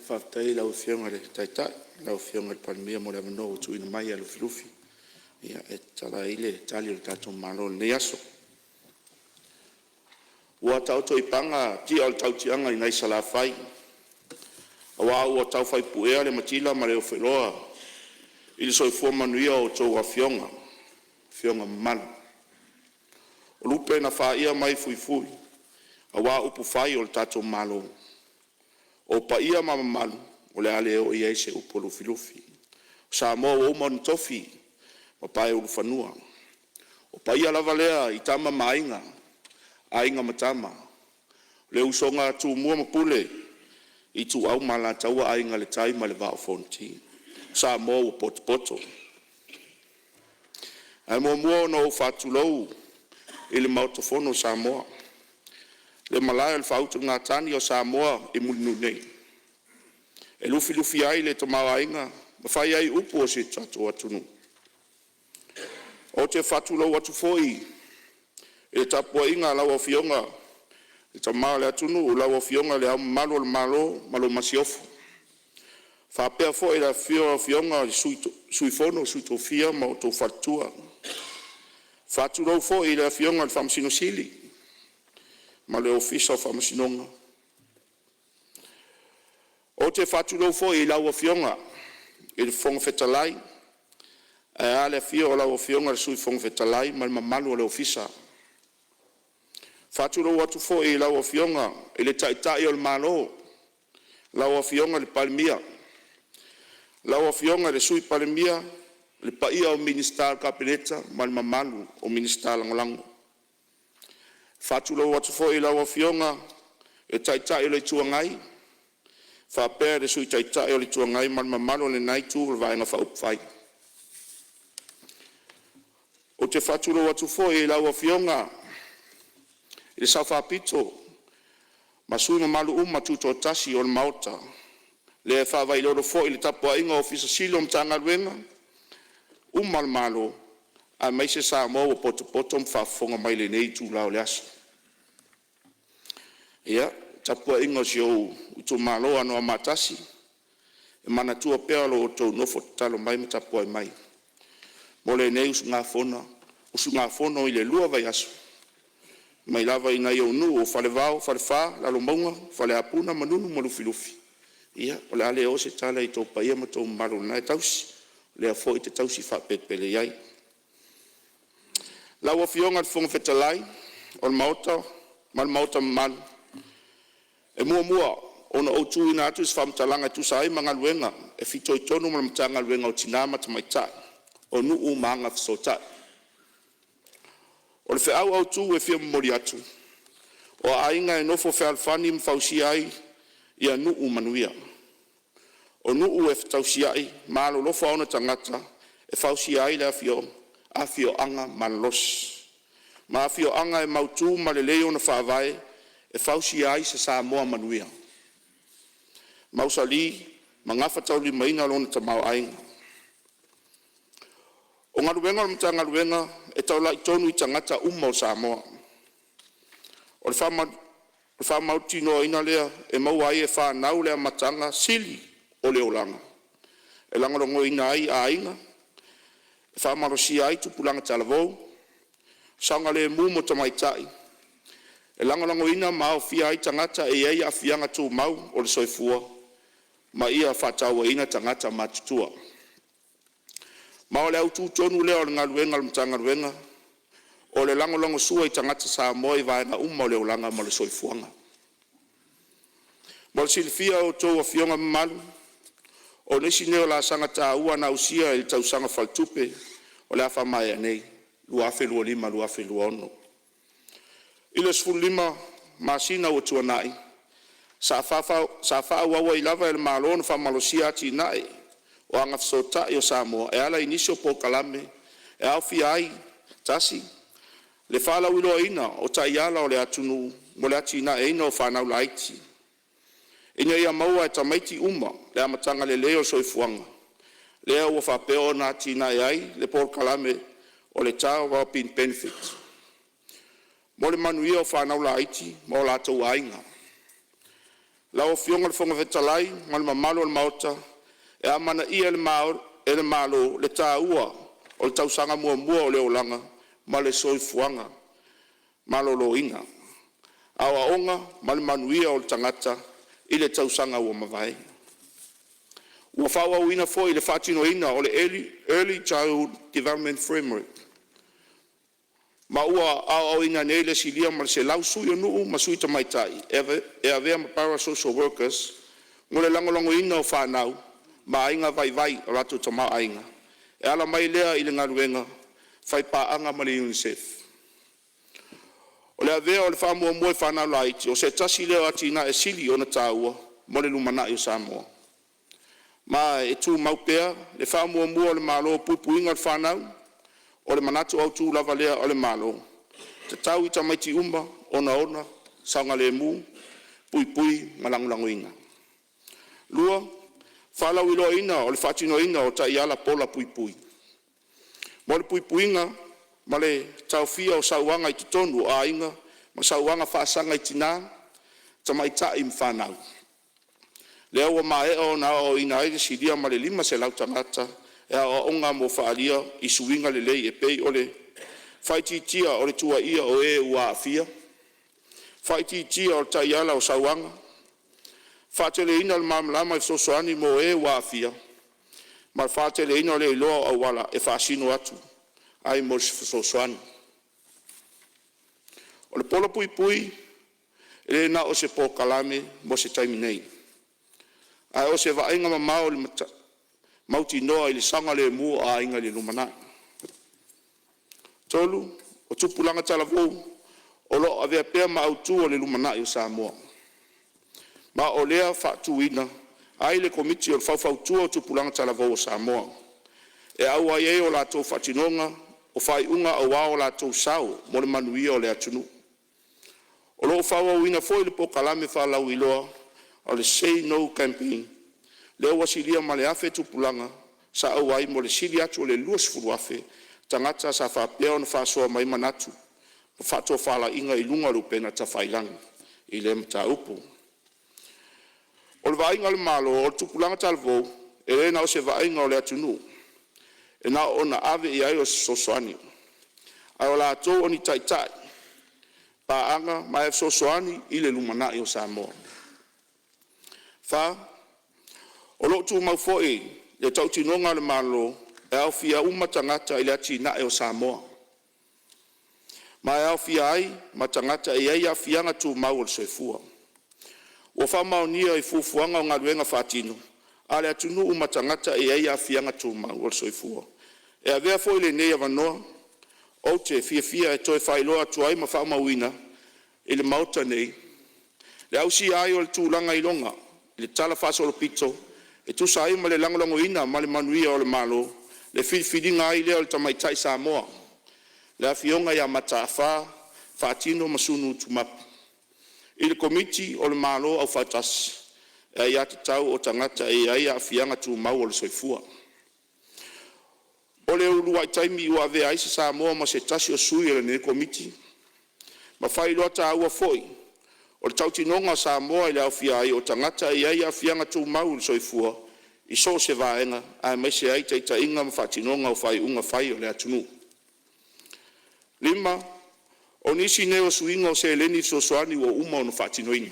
Faafetai i lau Afioga i le Taitai lau Afioga i le Palemia mo le avanoa ua tuuina mai ia Lufilufi e tatala ai le Tali a le tatou Malo i lenei aso. Ua taoto i paga tia o le tautiaga i nai Salafai, aua ua tau fai puea le matila ma le ofeloa i le soifua manuia o a outou afioga, afioga mamalu. O lupe na faia mai fuifui aua upufai o le tatou Malo. O paia ma mamalu o le a le oo i ai se upu a Lufilufi. O Samoa ua uma ona tofi ma paeulufanua. O paia lava lea i Tama ma Aiga, Aiga ma Tama, le usoga a Tumua ma Pule, Ituau ma Alataua, Aiga i le Tai ma le Vaa o Fonoti. Samoa ua potopoto. Ae muamua ona ou faatulou i le Maota Fono o Samoa, le Malae o le Faautugatagi a Samoa i Mulinuu nei, e lufilufi ai le tamaoaiga ma fai ai upu a si o tatou atunuu. Ou te faatulou atu foi i le tapuaiga a lau Afioga i Le Tama o le Atunuu, lau Afioga i Le Ao Mamalu o le Malo ma lau Masiofo, faapea foi le afifio o Afioga i Sui Fono a Sui Tofia ma lou faletua. E faatulou foi i le Afioga i le Faamasino Sili ma le Ofisa o Faamasinoga. Ou te faatulou foi i lau Afioga i le Fofoga Fetalai, ae a le afio o lau Afioga i le Sui Fofoga Fetalai ma le mamalu o le Ofisa. E faatulou atu foi i lau Afioga i le Taitai o le Malo, lau Afioga i le Palemia, lau Afioga i le Sui Palemia, le paia o Minisita o le Kapeneta ma le mamalu o Minisita Lagolago. E faatulou atu foi i lau Afioga i le Taitai o le Itu Agai faapea le Sui Taitai o le Itu Agai ma le mamalu o lena Itu o le Vaega Faaupufai. Ou te faatulou atu foi i lau Afioga i le Sao Faapito ma sui usufono mamalu uma Tutoatasi o le Maota, le faavailolo foi le tapuaiga a Ofisa Sili o Matagaluega uma a le Malo, aemaise Samoa ua potopoto ma faafofoga mai i lenei itula o le aso. Ia, le tapuaiga a si ou itumalo o Anoamaa 1, e manatua pea lo outou nofo tatalo mai ma tapuai mai mo lenei usugafono i le 2 vaiaso, mai lava i nai ou nuu o Falevao, Falefa, Lalomauga, Faleapuna, Manunu ma Lufilufi. Ia o le a le oo se tala i tou paia ma outou mamalu o lena e tausi, o lea foi e te tausi faapelepele i ai. Lau Afioga i le Fofoga Fetalai o le Maota ma le Maota mamalu, e muamua ona ou tuuina atu se faamatalaga e tusa ai ma galuega e fitoitonu ma le Matagaluega o Tina ma Tamaitai, o Nuu ma Agafesootai. O le feau autu e fia momoli atu, o aiga e nofo fealofani ma fausia ai nuu manuia. O nuu e fetausiai ma alolofa ona tagata e fausia ai afioaga malolosi, ma afioaga e mautu ma lelei ona faavae e fausia ai se Samoa manuia, mausali ma gafataulimaina lona tamaoaiga. O galuega a le Matagaluega e tauala tonu i tagata uma o Samoa. O le faamautinoaina lea e maua ai e fanau le amataga sili o le olaga e lagolagoina ai aiga, e faamalosia ai tupulaga talavou, saogalemu mo tamaitai, e lagolagoina ma aofia ai tagata e i ai aafiaga tumau o le soifua, ma ia faatauaina tagata matutua. Ma o le autu tonu lea o le galuega a le Matagaluega, o le lagolagosua i tagata Samoa i vaega uma o le olaga ma le soifuaga. Mo le silafia e a outou afioga mamalu, o nisi nei o laasaga taua na ausia i le tausaga faaletupe o le a faamaea nei 2025/2026. I le 15 masina ua tuanai, sa faaauau ai lava e le Malo ona faamalosia atinae o Agafesootai o Samoa e ala i nisi o polokalame e aofia ai: 1. Le faalauiloaina o Taiala o le Atunuu mo le Atinaeina o Fanau Laiti, ina ia maua e tamaiti uma le amataga lelei o le soifuaga, lea ua faapea ona atinae ai le polokalame o le Child Well-Being Benefit mo le manuia o fanau laiti ma o latou aiga. Lau Afioga i le Fofoga Fetalai ma le Mamalu o le Maota, e amanaia e le Malo le taua o le tausaga muamua o le olaga ma le soifua maloloina, aoaoga ma le manuia o le tagata i le tausaga ua mavae. Ua faaauauina foi le faatinoina o le Early Childhood Development Framework ma ua aoaoina nei le silia ma le 100 sui o nuu ma sui tamaitai e avea ma para-social workers mo le lagolagoina o fanau ma aiga vaivai o latou tamaoaiga, e ala mai lea i le galuega faipaaga ma le UNICEF. O le ave o le faamuamua i fanau laiti o se tasi lea o atinae sili ona taua mo le lumanai o Samoa. Ma e tumau pea le faamuamua a le Malo i le puipuiga o fanau. O le manatu autu lava lea o le Malo, e tatau i tamaiti uma ona ola saogalemu, puipui ma lagolagoina. 2. Faalauiloaina o le faatinoina o Taiala Polapuipui mo le puipuiga ma le taofia o sauaga i totonu o aiga ma sauaga faasaga i tina, tamaitai ma fanau, lea ua maea ona aoaoina ai le silia ma le 500 tagata i aoaoga mo faaalia i suiga lelei e pei o le faaitiitia o le tuuaia o e ua aafia, faaitiitia o taiala o sauaga, faateleina o le malamalama i fesoasoani mo e ua aafia, ma le faateleina o le iloa o auala e faasino atu ai mo se fesoasoani. O le pola puipui e le na o se polokalame mo se taimi nei, ae o se vaaiga mamao i le mautinoa o le saogalemu o aiga i le lumanai. 3. O tupulaga talavou o lo o avea pea ma autu o le lumanai o Samoa. Ma o lea ua faatuina ai le Komiti Faufautua o Tupulaga Talavou o Samoa, e auai ai i le faatinoga o faaiuga aua lo latou sao mo le manuia o le atunuu. O lo o faaauauina foi le polokalame faalauiloa a le Say No Campaign, lea ua silia ma le 1,000 tupulaga sa auai mo le sili atu o le 20,000 tagata sa faapea ona faasoa mai manatu ma faatofalaiga i luga o upega tafailagi i lea mataupu. O le vaaiga a le Malo, o le tupulaga talavou e le na o se vaaiga o le atunuu e na ona ave i ai o se fesoasoani, a o latou o ni taitai paaga ma e fesoasoani i le lumanai o Samoa. 4. O lo o tumau foi le tautinoga a le Malo e aofia uma tagata i le atinaeina o Samoa, ma e aofia ai ma tagata e i ai aafiaga tumau o le soifua. Ua faamaonia i Fuafuaga o Galuega Faatino a le Atunuu ma tagata e i ai aafiaga tumau o le soifua. E avea foi lenei avanoa ou te fiafia e toe faailoa atu ai ma faamauina i le Maota nei le ausia ai o le tulaga iloga i le talafaasolopito e tusa ai ma le lagolagoina ma le manuia o le Malo, le filifiliga ai lea o le Tamaitai Samoa le Afioga Mata'afa Faatino Masunu Tumapa i le Komiti o le Malo Aufaatasi o Aiatatau o Tagata e i ai Aafiaga Tumau o le Soifua. O le uluai taimi ua avea ai Samoa ma se tasi o sui o lenei Komiti, ma faailoa taua foi o le tautinoga a Samoa i le aofia ai o tagata e i ai aafiaga tumau o le soifua i so o se vaega, aemaise ai taitaiga ma faatinoga o faaiuga fai a le atunuu. 5. O nisi nei o suiga o seleni fesoasoani ua uma ona faatinoina.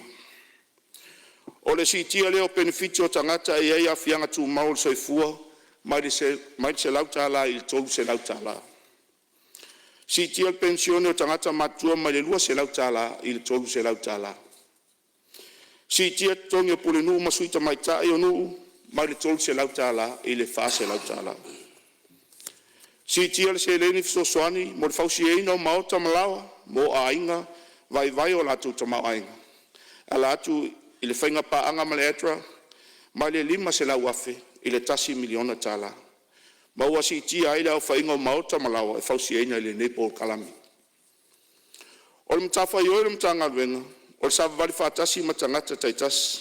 O le siitia lea o penefiti o tagata e i ai aafiaga tumau o le soifua mai le $100 i le $300. Siitia le Penisione a tagata matutua mai le $200 i le $300. Siitia totogi o Pulenuu ma Sui Tamaitai o nuu mai le $300 i le $400. Siitia le seleni fesoasoani mo le fausiaina o maota ma laoa mo aiga vaivai o latou tamaoaiga, e ala atu i le faiga paaga ma le ADRA mai le $500,000 i le $1 miliona tala, ma ua siitia ai le aofaiga o maota ma laoa e fausiaina i lenei polokalame. O le matafaioi a le Matagaluega o le savavali faatasi ma tagata taitasi,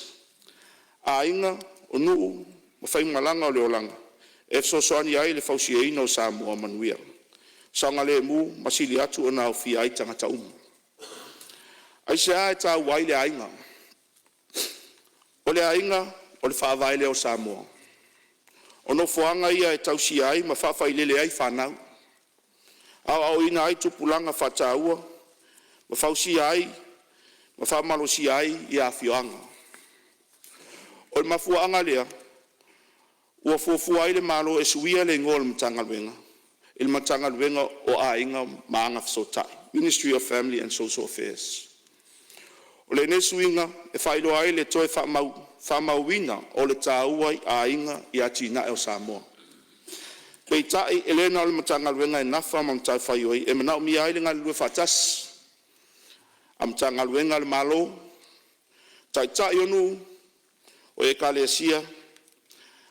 aiga, nuu ma faigamalaga o le olaga e fesoasoani ai i le fausiaina o se Samoa manuia, saogalemu ma sili atu ona aofia ai tagata uma. Aisea e taua ai le aiga? O le aiga o le faavae lea o Samoa. O nofoaga ia e tausia ai ma faafailele ai fanau, aoaoina ai tupulaga ma fausia ai ma faamalosia ai afioaga. O le mafuaaga lea ua fuafua ai le Malo e suia le Igoa o le Matagaluega i le Matagaluega o Aiga ma Agafesootai, Ministry of Family and Social Affairs. O lenei suiga e faailoa ai le toe faamauina o le taua o aiga i atinae o Samoa. Peitai, e le na o le Matagaluega e nafa ma matafaioi e manaomia ai le galulue faatasi a Matagaluega a le Malo, Taitai o nuu, o Ekalesia,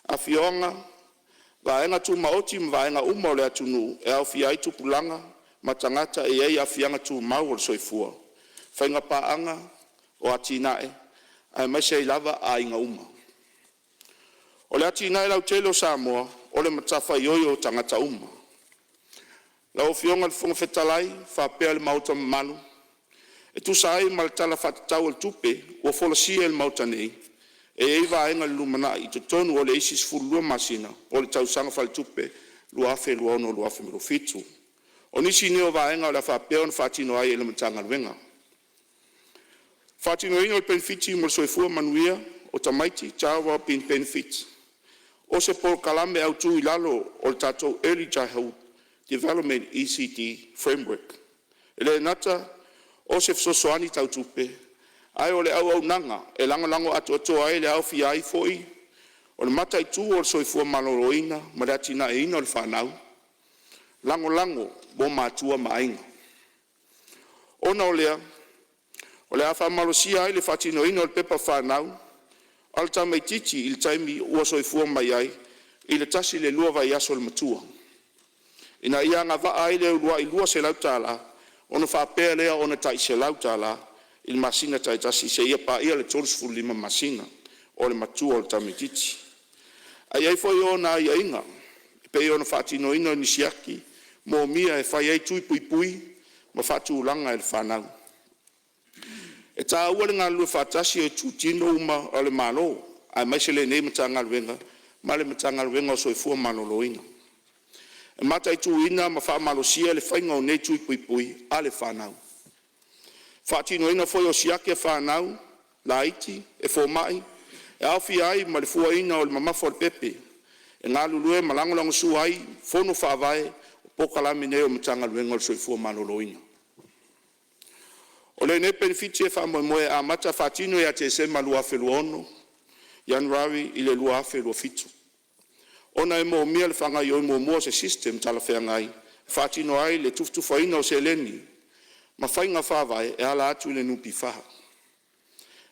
afioaga, vaega tumaoti ma vaega uma o le atunuu e aofia ai tupulaga ma tagata e i ai aafiaga tumau o le soifua, faiga paaga o atinae, aemaise ai lava aiga uma. O le atinae lautele o Samoa o le matafaioi o tagata uma. Lau Afioga i le Fofoga Fetalai faapea le Maota mamalu, e tusa ai ma le Tala Faatatau o le Tupe ua folasia i le Maota nei, e i ai vaega i le lumanai i totonu o le isi 12 masina o le Tausaga Faaletupe 2026/2027. O nisi nei o vaega o le a faapea ona faatino ai e le Matagaluega: Faatinoina o le Penefiti mo le Soifua Manuia o Tamaiti (Child Well-being Benefits). O se polokalame autu i lalo o le Early Childhood Development (ECD) Framework. E le gata o se fesoasoani tau tupe, ae o le auaunaga e lagolago atoatoa ai, e aofia ai foi o le mataitu o le soifua maloloina ma le atinaeina o le fanau, lagolago mo matua ma aiga. Ona o lea, o le a faamalosia ai le faatinoina o le pepa fanau a le tamaitiiti i le taimi ua soifua mai ai, i le 1 i le 2 vaiaso le matua, ina ia agavaa ai le uluai $200, ona faapea lea ona tai $100 i masina taitasi seia paia le 35 masina o le matua o le tamaitiiti. Ae i ai foi ona aiaiga e pei o le faatinoina o ni siaki moomia e fai ai tui puipui ma faatulaga e le fanau. E taua le galulue faatasi o itutino uma o le Malo aemaise lenei Matagaluega ma le Matagaluega o le Soifua Maloloina, e mataituina ma faamalosia le faiga o nei tui puipui a le fanau. Faatinoina foi o siaki a fanau laiti e fomai, e aofia ai ma le fuaina o le mamafa o le pepe, e galulue ma lagolagosua ai i fono faavae o polokalame nei a le Matagaluega o le Soifua Maloloina. O lenei penefiti e faamoemoe e amata faatino ia Tesema 2026, Ianuari 2027, ona e moomia le faagaioi muamua o se system talafeagai e faatino ai le tufatufaina o seleni ma faiga faavae e ala atu i le NPF.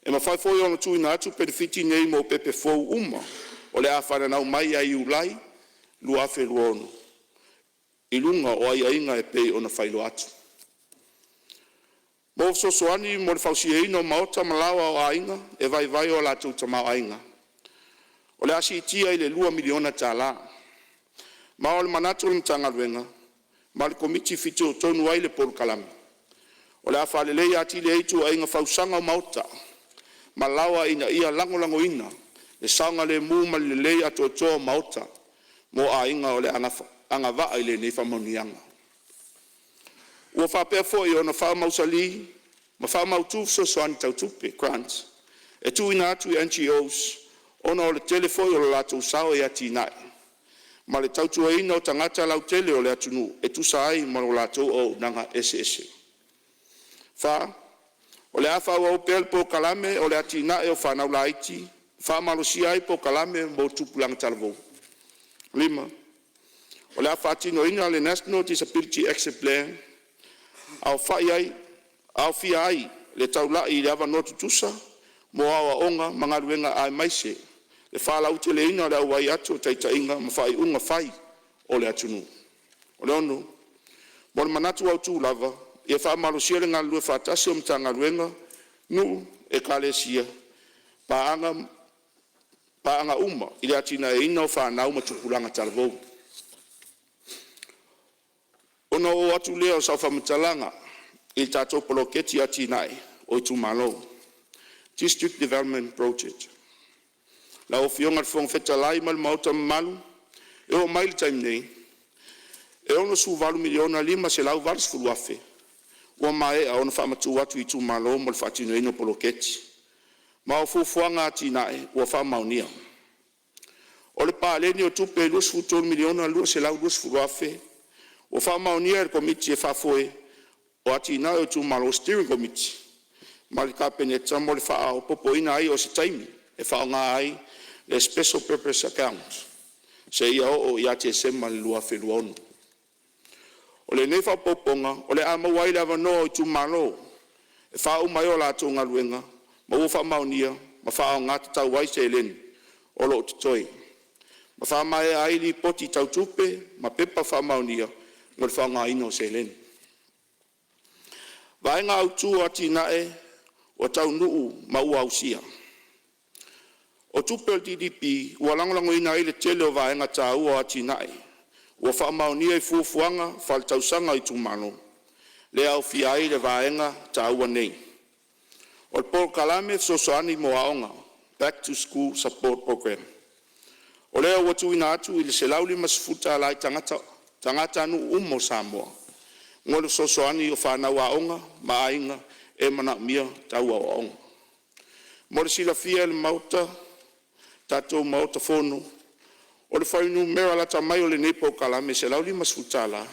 E mafai foi ona tuuina atu penefiti nei mo pepe fou uma o le a fananau mai ia Iulai 2026 i luga o aiaiga e pei ona faailoa atu. Mo fesoasoani mo le fausiaina o maota ma laoa o aiga e vaivai o latou tamaoaiga, o le a siitia i le $2 miliona tala. Ma o le manatu o le Matagaluega ma le Komiti fitoitonu ai le polokalame, o le a faaleleia atili ai ituaiga fausiaga o maota ma laoa ina ia lagolagoina le saogalemu ma le lelei atoatoa o maota mo aiga o le a agavaa i lenei faamanuiaga. Ua faapea foi ona faamausali ma faamautu fesoasoani tau tupe (grants) e tuuina atu i NGOs ona o le tele foi o le latou sao i atinae ma le tautuaina o tagata lautele o le atunuu e tusa ai ma a latou auaunaga eseese. 4. O le a faaauau pea le polokalame o le Atinae o Fanau Laiti e faamalosia ai polokalame mo tupulaga talavou. 5. O le a faatinoina le National Disability Action Plan, aofia ai le taulai i avanoa tutusa mo aoaoga ma galuega aemaise le faalauteleina o le auai atu i taitaiga ma faaiuga fai a le atunuu. 6. Mo le manatu autu lava, ia faamalosia le galulue faatasi o Matagaluega, nuu, ekalesia ma paaga uma i le atinaeina o fanau ma tupulaga talavou. Ona oo atu lea o sau faamatalaga i le tatou Poloketi o Atinae o Itumalo District Development Project. Lau Afioga i le Fofoga Fetalai ma le Maota mamalu, e oo mai i le taimi nei, e $68,580,000 ua maea ona faamatuu atu i itumalo mo le faatinoina o poloketi ma o fuafuaga o atinae ua faamaonia. O le paleni o tupe e $23,220,000 ua faamaonia e le Komiti Faafoe o Atinae a Itumalo Steering Committee ma le Kapeneta mo le faaopoopoina ai o se taimi e faaaoga ai le Special Purpose Account seia oo ia Tesema 2026. O lenei faaopoopoga o le a maua ai le avanoa o itumalo e faauma ai a latou galuega ma ua faamaonia ma faaaoga tatau ai seleni o lo o totoe, ma faamaea ai Lipoti Tau Tupe ma Pepa Faamaonia mo le faaaogaina o seleni. Vaega Autu o Atinae ua Taunuu ma ua Ausia. O tupe a le DDP ua lagolagoina ai le tele o vaega taua o atinae ua faamaonia i fuafuaga faaletausaga a itumalo, lea e aofia ai vaega taua nei: O le Polokalame Fesoasoani mo Aoga (Back to School Support Program), o lea ua tuuina atu le $150 i tagatanuu uma o Samoa mo le fesoasoani i fanau aoga ma aiga e manaomia tau aoaoga. Mo le silafia e le tatou Maota Fono, o le fuainumera lata mai o lenei polokalame e $150,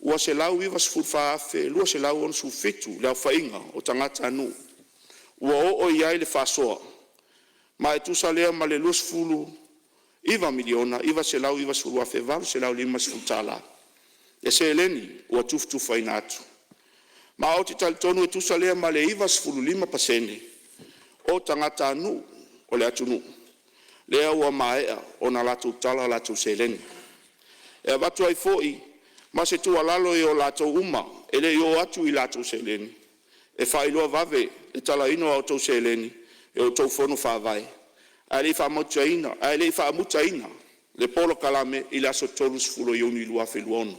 ua 194,267 le aofaiga o tagatanuu ua oo i ai le faasoa, ma e tusa lea ma le $29,990,850 le seleni ua tufatufaina atu. Ma ou te talitonu e tusa lea ma le 95% o tagatanuu o le atunuu lea ua maea ona latou tala a latou seleni. E avatu ai foi ma se tuualalo ia i latou uma e le i oo atu i la latou seleni, e faailoa vave le talaina o a outou seleni e a outou fono faavae ae le i faamutaina le polokalame i le aso 30 Iuni 2026.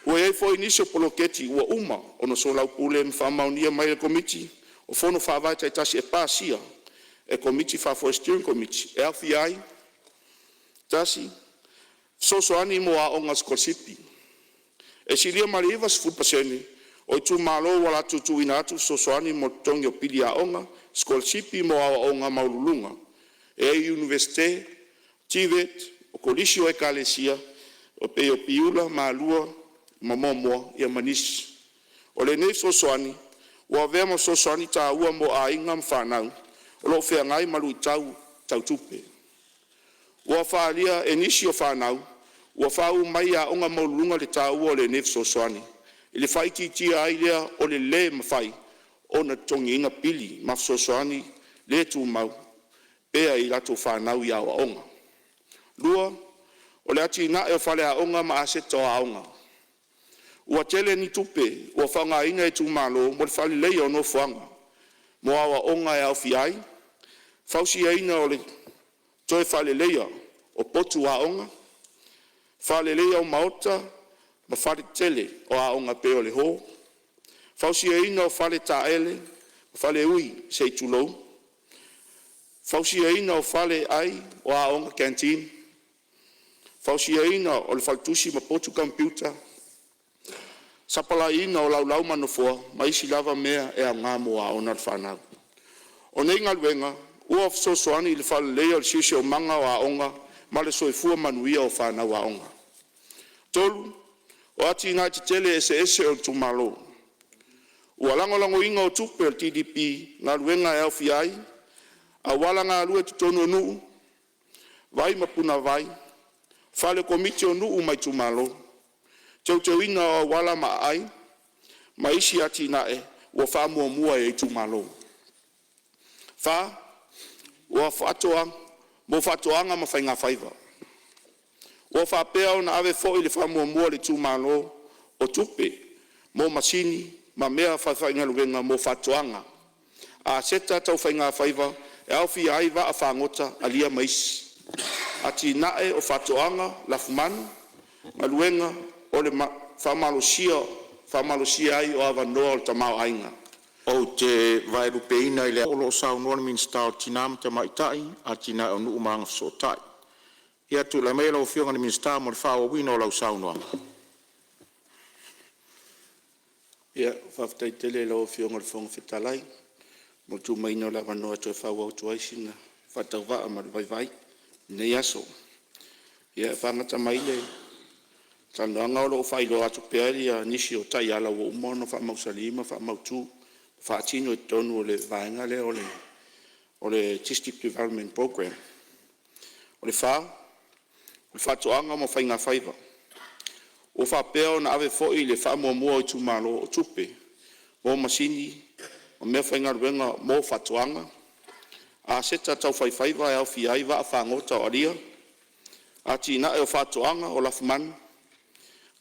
Ua i ai foi nisi o poloketi ua uma ona soalaupule ma faamaonia mai e le Komiti o Fono Faavae taitasi e pasia e le Komiti Faafoe (Steering Committee) e aofia ai: 1. Fesoasoani mo Aoga Sikolasipi. E silia ma le 90% o itumalo ua latou tuuina atu fesoasoani mo le totogi o pili aoga, sikolasipi mo aoaoga maualuluga e ai i Iunivesite, TVET, o Kolisi o Ekalesia e pei o Piula, Malua ma Moamoa ma nisi. O lenei fesoasoani ua avea ma fesoasoani taua mo aiga ma fanau o lo o feagai ma luitau tau tupe. Ua faaalia e nisi o fanau ua faauu mai i aoga maualuluga le taua o lenei fesoasoani i le faaitiitia ai lea o le le mafai ona totogiina pili ma fesoasoani le tumau pea i latou fanau i aoga. 2. O le atinae o faleaoga ma aseta aoga. Ua tele ni tupe ua faaaogaina e itumalo mo le faaleleia o nofoaga mo aoaoga e aofia ai: Fausiaina ma le toe faaleleia o potu aoga, faaleleia o maota ma faletetele o aoga e pei o hall, fausiaina o fale taele ma faleui se i tulou, fausiaina o faleai o aoga (canteen), fausiaina o faletusi ma potu komepiuta, sapalala o laulau ma nofoa, ma isi lava mea e aoga mo aoga a le fanau. O nei galuega ua fesoasoani i le faaleleia o le siosiomaga o aoga ma le soifua manuia o fanau aoga. 3. O Atinae Tetele eseese o itumalo. Ua lagolagoina e tupe a le DDP galuega e aofia ai: Auala galue i totonu o nuu, vai ma punavai, fale o komiti o nuu ma itumalo, teuteuina o auala ma aai, ma isi atinae ua faamuamua e itumalo. 4. Mo Faatoaga ma Faiga Faiva. Ua faapea ona ave foi le faamuamua a le itumalo o tupe mo masini ma mea faafaigaluega mo faatoaga, aseta tau faigafaiva e aofia ai vaa fagota alia ma isi, atinae o faatoaga lafumanu, galuega o le faamalosia ai o avanoa o le tamaoaiga. Ou te vaelupeina i le aso o saunoa le Minisita o Tina ma Tamaitai, Atinae o Nuu ma Agafesootai. Ia tulai maia lau Afioga i le Minisita mo le faaauauina o lau saunoaga. Ia, faafetai tele i lau Afioga i le Fofoga Fetalai mo le tuuina mai o le avanoa e toe faaauau atu ai sina faatauvaa ma le vaivai i lenei aso. Ia, e faagamata mai le talanoaga o lo o faailoa atu pea nisi o taiala ua uma ona faamausali ma faamautu, faatino i totonu o le vaega lea o le District Development Programme. O le fa, o Faatoaga ma Faigafaiva. Ua faapea ona ave foi le faamuamua a itumalo o tupe mo masini ma meafaigaluega mo faatoaga, aseta tau faifaiva e aofia ai vaafagota o alia, atinae o faatoaga o lafumanu,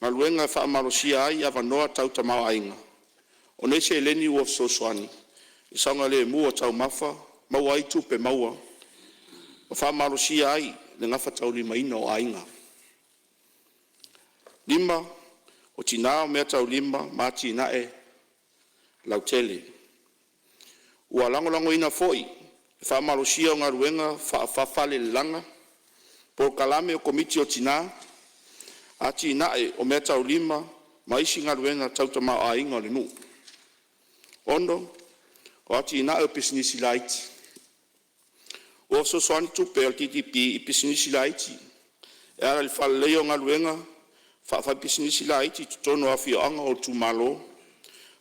galuega e faamalosia ai avanoa tau tamaoaiga. O nei seleni ua fesoasoani i le saogalemu o taumafa, maua ai tupe maua ma faamalosia ai le gafataulimaina o aiga. 5. O Tina ma Meataulima ma Atinae Lautele. Ua lagolagoina foi le faamalosia o galuega faa-falelalaga, polokalame o komiti o tina, atinae o meataulima ma isi galuega tau tamaoaiga o le nuu. 6. O Atinae o Pisinisi Laiti. Ua fesoasoani tupe a le KDP i pisinisi laiti e ala i le faaleleia o galuega faa-faipisinisi laiti i totonu o afioaga o itumalo,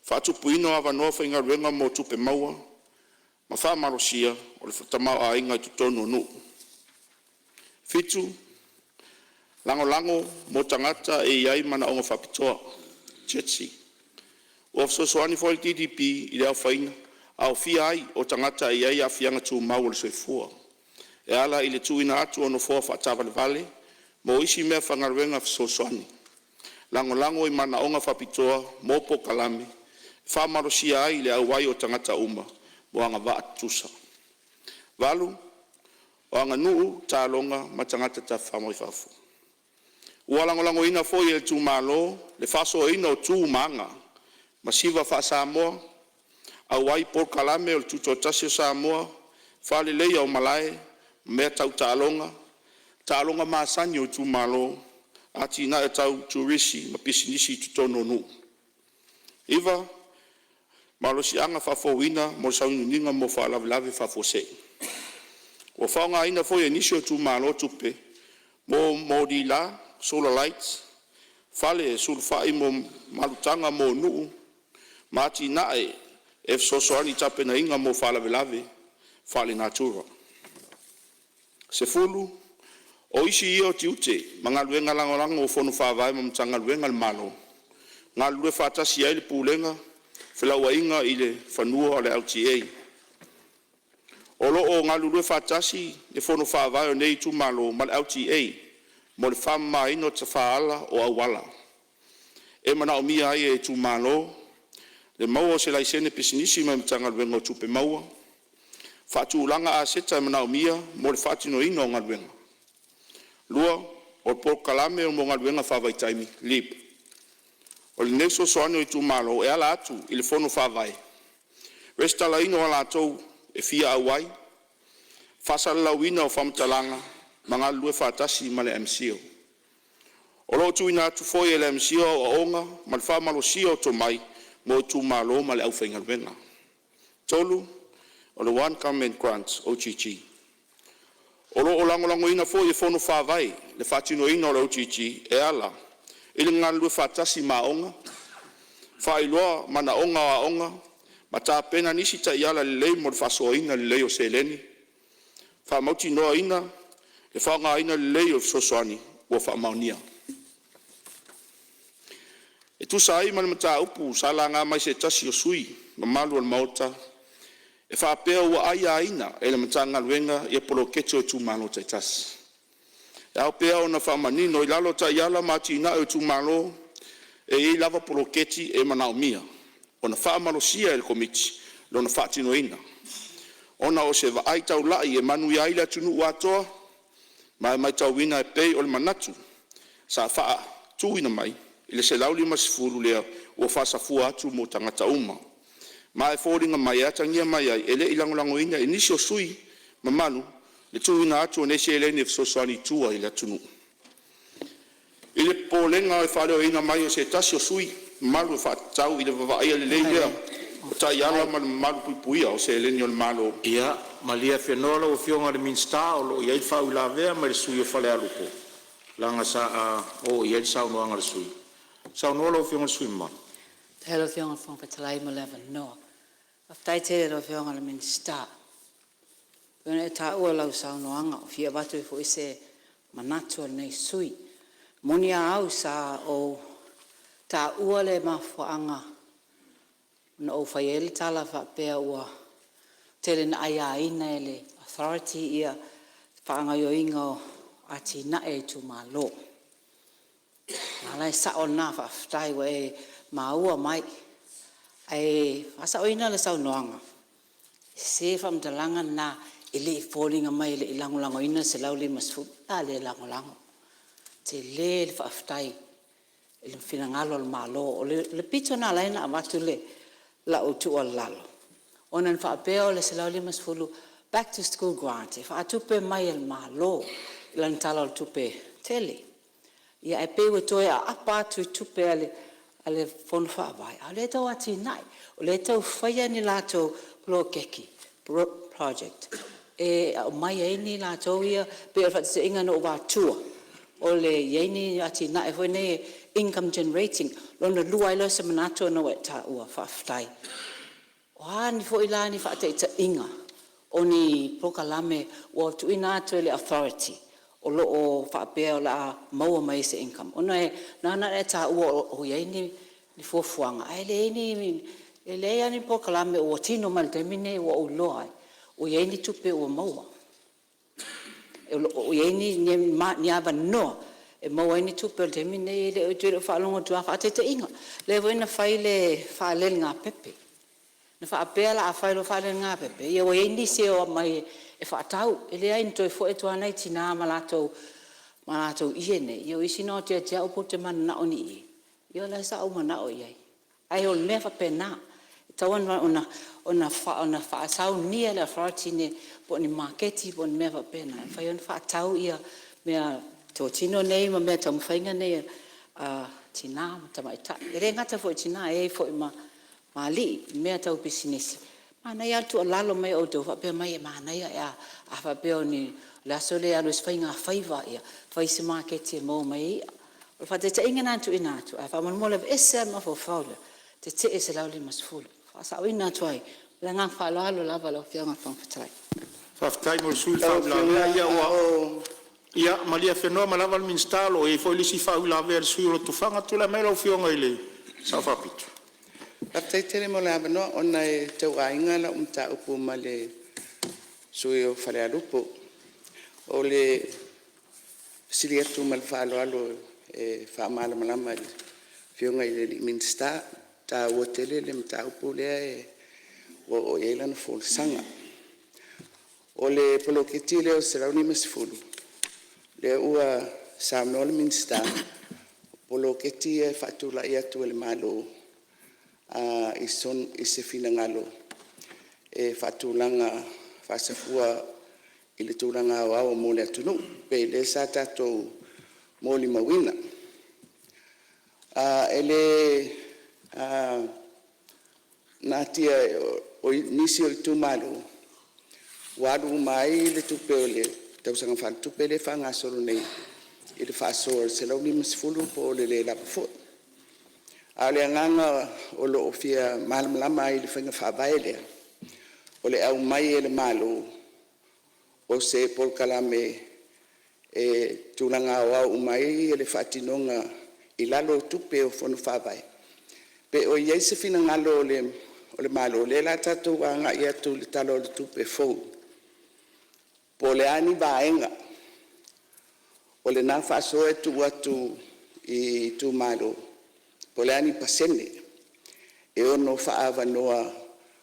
faatupuina o avanoa faigaluega mo tupe maua ma faamalosia o le tamaoaiga i totonu o nuu. 7. Lagolago mo Tagata e iai Manaoga Faapitoa (GETC). Ua fesoasoani foi le KDP i le aofia ai o tagata e i ai aafiaga tumau o le soifua, e ala i le tuuina atu o nofoa faataavalevale ma isi meafaigaluega fesoasoani, lagolago i manaoga faapitoa mo polokalame e faamalosia ai le auai o tagata uma mo agavaa tutusa. 8. O Aganuu, Taaloga ma Tagata Tafafao mai Fafo. Ua lagolagoina foi e le tuumalo le faasoaina o tu ma aga masiva faa-Samoa, auai i polokalame o le Tutoatasi o Samoa, faaleleia o malae mo mea tau taaloga, taaloga masani a itumalo, atinae tau turisi ma pisinisi i totonu o nuu. 9. Malosiaga Faafouina mo le Sauniuniga mo Faalavelave Faafuasei. Ua faaaogaina foi e nisi o itumalo tupe mo moli la, solar lights, fale sulufai mo malutaga mo nuu ma atinae e fesoasoani i tapenaga mo faalavelave faalenatura. 10. O isi ia o tiute ma galuega lagolago a Fono Faavae ma Matagaluega a le Malo, galulue faatasi ai le Pulega o Felauaiga i le Fanua a le LTA. O lo o galulue faatasi le Fono Faavae o nei itumalo ma le LTA mo le faamamaina o tafaala o auala e manaomia ai e itumalo le maua o se laisene pisinisi mai le Matagaluega o Tupe Maua, faatulaga aseta e manaomia mo le faatinoina o galuega. 2. O Polokalame mo Galuega Faavaitaimi (LEAP). O lenei fesoasoani i itumalo e ala atu i le Fono Faavae, resitalaina o latou e fia auai, faasalalauina o faamatalaga ma galulue faatasi ma le MCIL. O lo o tuuina atu foi e le MCIL aoaoga ma le faamalosia o tomai mo itumalo ma le aufaigaluega. 3. One Government Grant (OGG). O lo o lagolagoina foi e Fono Faavae le faatinoina o le OGG e ala i le galulue faatasi ma aoga, faailoa manaoga o aoga ma tapena nisi taiala lelei mo le faasoaina lelei o seleni, faamautinoaina le faaaogaina lelei o fesoasoani ua faamaonia. E tusa ai ma le mataupu sa laga mai e se tasi o sui usufono mamalu o le Maota e faapea ua aiaina e le Matagaluega ia Poloketi a itumalo taitasi. E ao pea ona faamanino, i lalo o Taiala mo Atinae o Itumalo, e i ai lava poloketi e manaomia ona faamalosia e le Komiti lona faatinoina, ona o se vaai taulai e manuia ai le atunuu atoa, ma e matauina e pei o le manatu sa faatuina mai i le $150 lea ua faasafua atu mo tagata uma. Ma e foliga mai e atagia mai ai, e le i lagolagoina e nisi o sui usufono mamalu le tuuina atu o nei seleni e fesoasoani i tua i le atunuu. I le popolega e faaleoina mai e se tasi o sui usufono mamalu e faatatau i le vaaia lelei lea o taiala ma le malupuipuia o seleni a le Malo. Ia malie lau Afioga i le Minisita o lo o i ai le faauilavea mai le sui usufono mo Falealupo leaga sa oo i ai le saunoaga a le sui usufono. Saunoa lau Afioga i le sui usufono mamalu. Faafetai i lau Afioga i le Fofoga Fetalai mo le avanoa. Faafetai tele i lau Afioga i le Minisita pei ona e taua i lau saunoaga ua fia avatu ai foi se manatu o lenei sui usufono. E moni a au, sa ou taua le mafuaaga na ou fai ai le tala faapea ua tele ina aiaina e le Authority ia faagaoioiga o atinae a Itumalo. O lena la e sao lena, faafetai ua e maua mai. Ae faasaoina le saunoaga, e sese le faamatalaga lena, e foliga mai e le i lagolagoina le $150. O le a le lagolago? E tele le faafetai i le finagalo o le Malo. O le pito na ala ai ona avatu lau tuualalo, ona na faapea o le $150 back to school grant e faatupe mai e le Malo i lana Tala o le Tupe Tele. Ia ae pei ua toe aapa atu i tupe a le Fono Faavae a o lea e tau atinae, o lea e tau faia ni latou poloketi project e aumai ai ni latou ia, pei o le faataitaiga na ou avatua o le i ai ni atinae foi nei e income generating. Lona lua ai lea o se manatu ona ua e taua, faafetai. O a foi la ni faataitaiga o ni polokalame ua tuuina atu e le Authority o lo o faapea o le a maua mai ai se income, ona e ala ona e taua o i ai ni fuafuaga ae leai lava ni polokalame ua tino mai i le taimi lenei ua ou iloa ai ua i ai ni tupe ua maua. O lo o i ai ni avanoa e maua ai ni tupe. O le taimi lenei ou te le o faalogo atu lava. Faataitaiga, lea foi na fai le faalelegapepe, na faapea o le a fai loa le faalelegapepe ia ua i ai nisi e omai e faatau. E leai na toe foi atu lava nai tina ma latou ie nei, ia o isi na o atu ia te au ou te mananao i ni ie, ia o lea sa ou manao i ai. Ae o mea faapena, e tatau ona faasaunia e le Authority po o ni maketi po o ni mea faapena e mafai ona faatau meatotino nei ma meataumafaiga nei a tina ma tamaitai. E le gata foi i tina, e i ai foi ma alii i mea tau pisinisi. Manaia lava le tuualalo mai o outou faapea mai e manaia, a faapea o le aso lea e alu ai se faigafaiva, ia fai se maketi e maua mai ai i'a. O le faataitaiga lena na tuuina atu, ae faamolemole aveese lava le mafaufau lea, tetee le $150. Faasaoina atu ai. Ma le agaga faaaloalo lava lau Afioga i le Fofoga Fetalai. Faafetai mo le sui usufono le faauilavea. Ia malie Afenoa ua lava le Minisita o lo o i ai foi le isi faauilavea a le sui usufono mo Lotofaga. Tulai mai lau Afioga i le Sao Faapito. Faafetai tele mo le avanoa ona e tauaiga lau mataupu ma le sui usufono o Falealupo. O le fesili atu ma le faaaloalo e faamalamalama i le Afioga i le Minisita, e taua tele le mataupu lea ua oo i ai lana folasaga. O le poloketi lea o le $150 lea ua saunoa le Minisita, o poloketi ia e faatulai atu e le Malo i se finagalo e faatulaga faasafua i le tulaga aoao mo le atunuu, pei o lea sa tatou molimauina. E le natia o nisi o itumalo ua alu uma ai le tupe o le tausaga faaletupe lea e faagasolo nei i le faasoa o le $150 po o le le lava foi. A o le agaga o lo o fia malamalama ai i le faiga faavae lea, o le aumai e le Malo o se polokalame e tulaga aoao uma ai le faatinoga i lalo o tupe o Fono Faavae, pe o i ai se finagalo o le Malo, o lea o le a tatou agai atu i le Tala o le Tupe fou, po o a ni vaega o lena faasoa e tuu atu i itumalo, po o a ni pasene e ono faaavanoa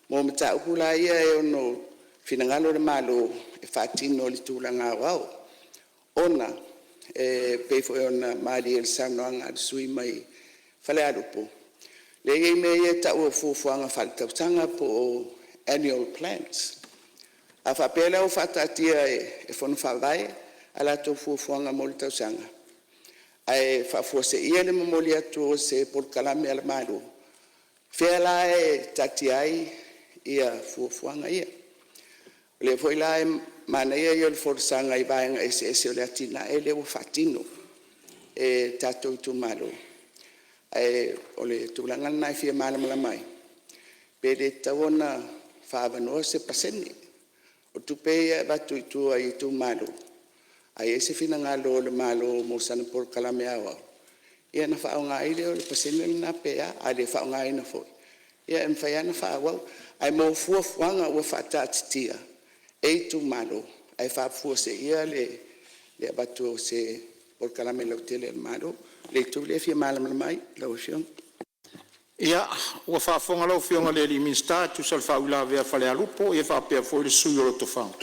mo mataupu la ia e ono finagalo le Malo e faatino i le tulaga aoao. Ona e pei foi ona malie i le saunoaga a le sui usufono mai Falealupo, Lea e i ai mea ia e tau o fuafuaga faaletausaga po o annual plans. A faapea la ua faataatia e Fono Faavae a latou fuafuaga mo le tausaga, ae faafuaseia le momoli atu o se polokalame a le Malo, o fea la e taatia ai fuafuaga ia? O lea foi la e manaia ia o le folasaga i vaega eseese o le atinae lea ua faatino e tatou itumalo. Ae o le tulaga lena e fia malamalama ai, pe le tatau ona faaavanoa se pasene o tupe ia e avatu i tua i itumalo. A i ai se finagalo o le Malo mo sana polokalame aoao, ia ona faaaoga ai lea o le pasene lena pe a. A le faaaogaina foi, ia e mafai lava ona faaauau. Ae mo fuafuaga ua faataatitia e itumalo ae faafuaseia le avatu o se polokalame lautele a le Malo. O le itu lea e fia malamalama ai lau Afioga. Ia, ua faafofoga lau Afioga i le Minisita e tusa o le faauilavea a Falealupo ia faapea foi le sui usufono o Lotofaga.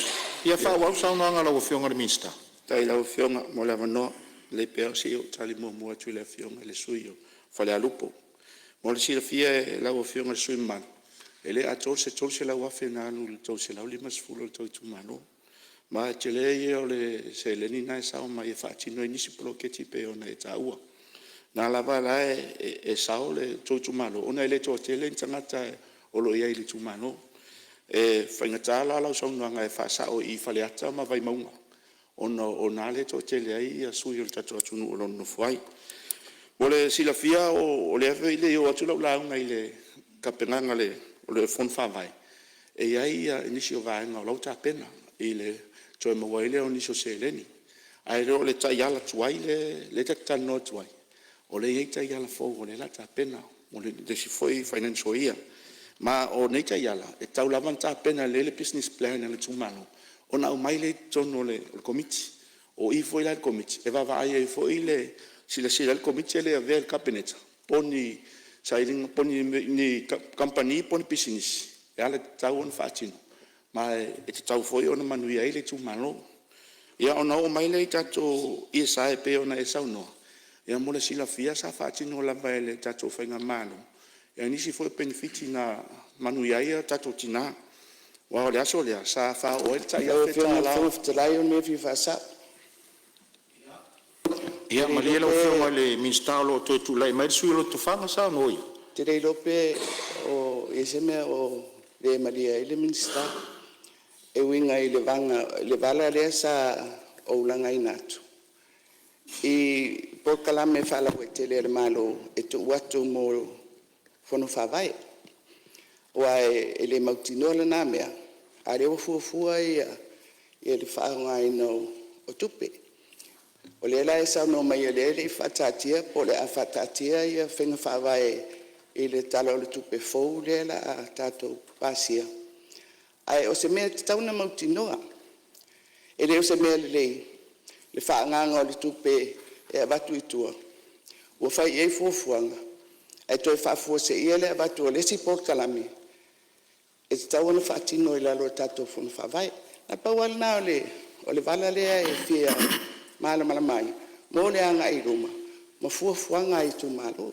Ia faaauau le saunoaga a lau Afioga i le Minisita. Faafetai i lau Afioga mo le avanoa. E lelei pea se i ou tali muamua atu i le Afioga i le sui usufono mo Falealupo. Mo le silafia e lau Afioga i le sui usufono mamalu, e le atoa se $300,000 na alu i le 350 o le tou itumalo. Ma o le tele ia o le seleni lena e sao mai e faatino ai nisi poloketi pei ona e taua. O lena lava la e sao le tou itumalo, ona e le toatele ni tagata o lo o i ai i le itumalo. E faigata la lau saunoaga e faasao i Faleata ma Vaimauga ona o i ina lea e toatele ai sui usufono o le tatou atunuu o lo o nonofo ai. Mo le silafia o lea foi e le i oo atu lau lauga i le tapenaga o le Fono Faavae, e i ai nisi o vaega o la e ua tapena i le toe maua ai lea o nisi o seleni. Ae le o le taiala tuai lea ta te talanoa atu ai, o lea e i ai taiala fou o lea o le a tapena mo le isi foi financial year. Ma o nei taiala, e tatau lava ona tapena lelei le business plan a le itumalo ona aumai lea i totonu o le Komiti. O i foi la i le Komiti e vaavaai ai foi le silasila i ai le Komiti e le avea i le Kapeneta po o ni sailiga po o ni kamupani po o ni pisinisi e alagatau ona faatino ma e tatau foi ona manuia ai le itumalo. Ia, ona oo mai lea i tatou ESI pei ona e saunoa, ia mo le silafia sa faatino lava e le tatou faigamalo nisi foi o penefiti na manuia ai tatou tina. Aua o le aso lea sa faaoo ai le tai Lau Afioga i le $1000. Fofoga Fetalai o le mea e fia faasao. Ia Ou te le malie iloa lau pe Afioga i le Minisita o lo o toe tulai mai le sui usufono o Lotofaga saunoa ia. Ou te le iloa pe o i ai se mea o le malie ai le Minisita e uiga i le vala lea sa ou lagaina atu i polokalame faalauaitele a le Malo e tuu atu mo Fono Faavae. Aua e le mautinoa lena mea, a o lea ua fuafua le faaaogaina o tupe. O lea la e saunoa mai o lea e le i faataatia po o le a faataatia faiga faavae i le Tala o le Tupe fou lea o le a tatou pasia, ae o se mea e tatau ona mautinoa, e le o se mea lelei le faaagaaga o le tupe e avatu i tua ua fai i ai fuafuaga ae toe faafuaseia le avatu o le isi polokalame e tatau ona faatino i lalo o tatou Fono Faavae. Na o le pau lava lena o le vala lea e fia malamalama ai mo le agai i luma ma fuafuaga a itumalo.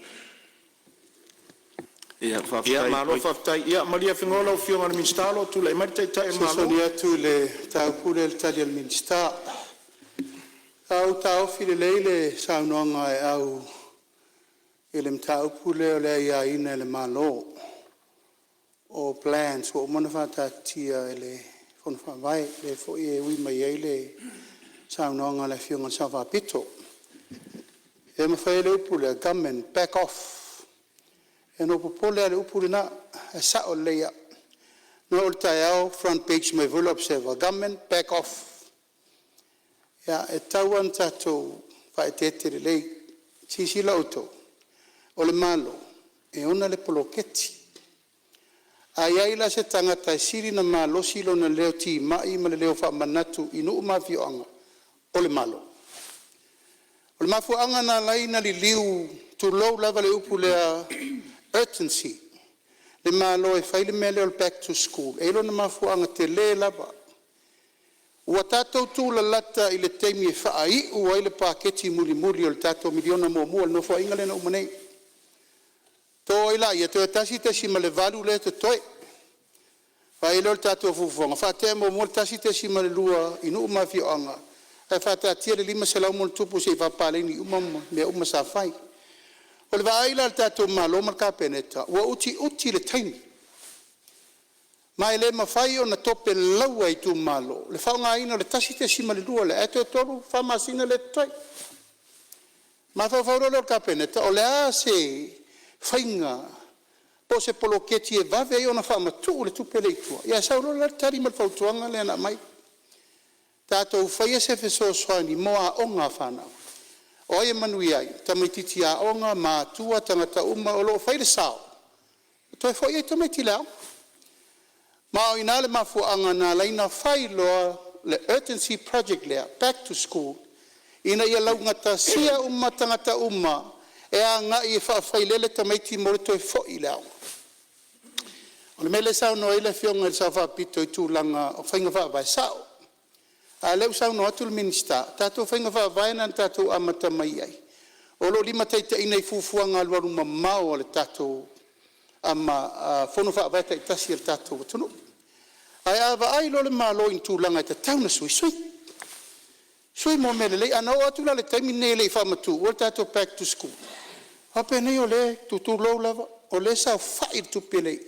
Ia Ia faafetai. malo faafetai. Ia malie Afenoa lau Afioga i le Minisita o lo o tulai mai le Taitai o le Malo. Fesoasoani atu i le mataupu lea i le tali a le Minisita. Sa ou taofi lelei le saunoaga a Aeau i le mataupu lea o le aiaina e le Malo o plans ua uma ona faataatitia e le Fono Faavae, lea foi e ui mai ai le saunoaga a le Afioga i le Sao Faapito. E mafai ai le upu lea, government back off. Ia na ou popole lava i le upu lena, ae sao lelei lava. Na oo i le taeao front page mai foi le Observer, government back off. Ia, e tatau lava ona tatou faaeteete lelei. Silasila outou, o le Malo e ona le poloketi. A i ai la se tagata e sili ona malosi lona leo timai ma le leo faamanatu i nuu ma afioaga, o le Malo. O le mafuaaga na ala ai ona liliu, tulou lava le upu lea, urgency le Malo e fai le mea lea o le back to school, e i ai lona mafuaaga tele lava. Ua tatou tulalata i le taimi e faaiu ai le paketi mulimuli o le tatou miliona muamua i le Nofoaiga lea na uma nei. To ai laia toe 1.8 lea e totoe. Fai ai lea o le tatou fuafuaga, faatea muamua le 1.2 i nuu ma afioaga ae faataatia le 500+ se i faapaleni uma mea uma sa fai. O le vaai la a le tatou Malo ma le Kapeneta ua utiuti le taimi ma e le mafai ona tope laua e itumalo le faaaogaina o le 1.2 lea ae toe 3, 4 masina lea e totoe. Mafaufau loa lea o le Kapeneta, o le a se faiga po o se poloketi e vave ai ona faamatuu le tupe lea i tua? Ia sau loa la le tali ma le fautuaga lea na aumai, tatou faia se fesoasoani mo aoga a fanau. O ai e manuia ai? O tamaititi aoga, matutua, tagata uma o lo o fai le sao e toe foi ai tamaiti i le aoga. Ma o i ina le mafuaaga na ala ai ona fai loa le urgency project lea, back to school, ina ia laugatasia uma tagata uma e agai e faafailele tamaiti mo le toe foi i le aoga. O le mea lea e saunoa ai le afioga i le Sao Faapito i tulaga o faiga faavae, e sao. A o lea ua saunoa atu le Minisita, o tatou faiga faavae na na tatou amata mai ai, o lo o limataitaiina i fuafuaga alualumamao a le tatou fono faavae taitasi a le tatou atunuu. Ae a vaai loa le Malo i ni tulaga e tatau ona sui, sui, sui mo mea lelei. Ana oo atu la i le taimi lenei e le i faamatuua le tatou back to school, faapenei o lea e tutulou lava, o lea e saofai le tupe lea i i,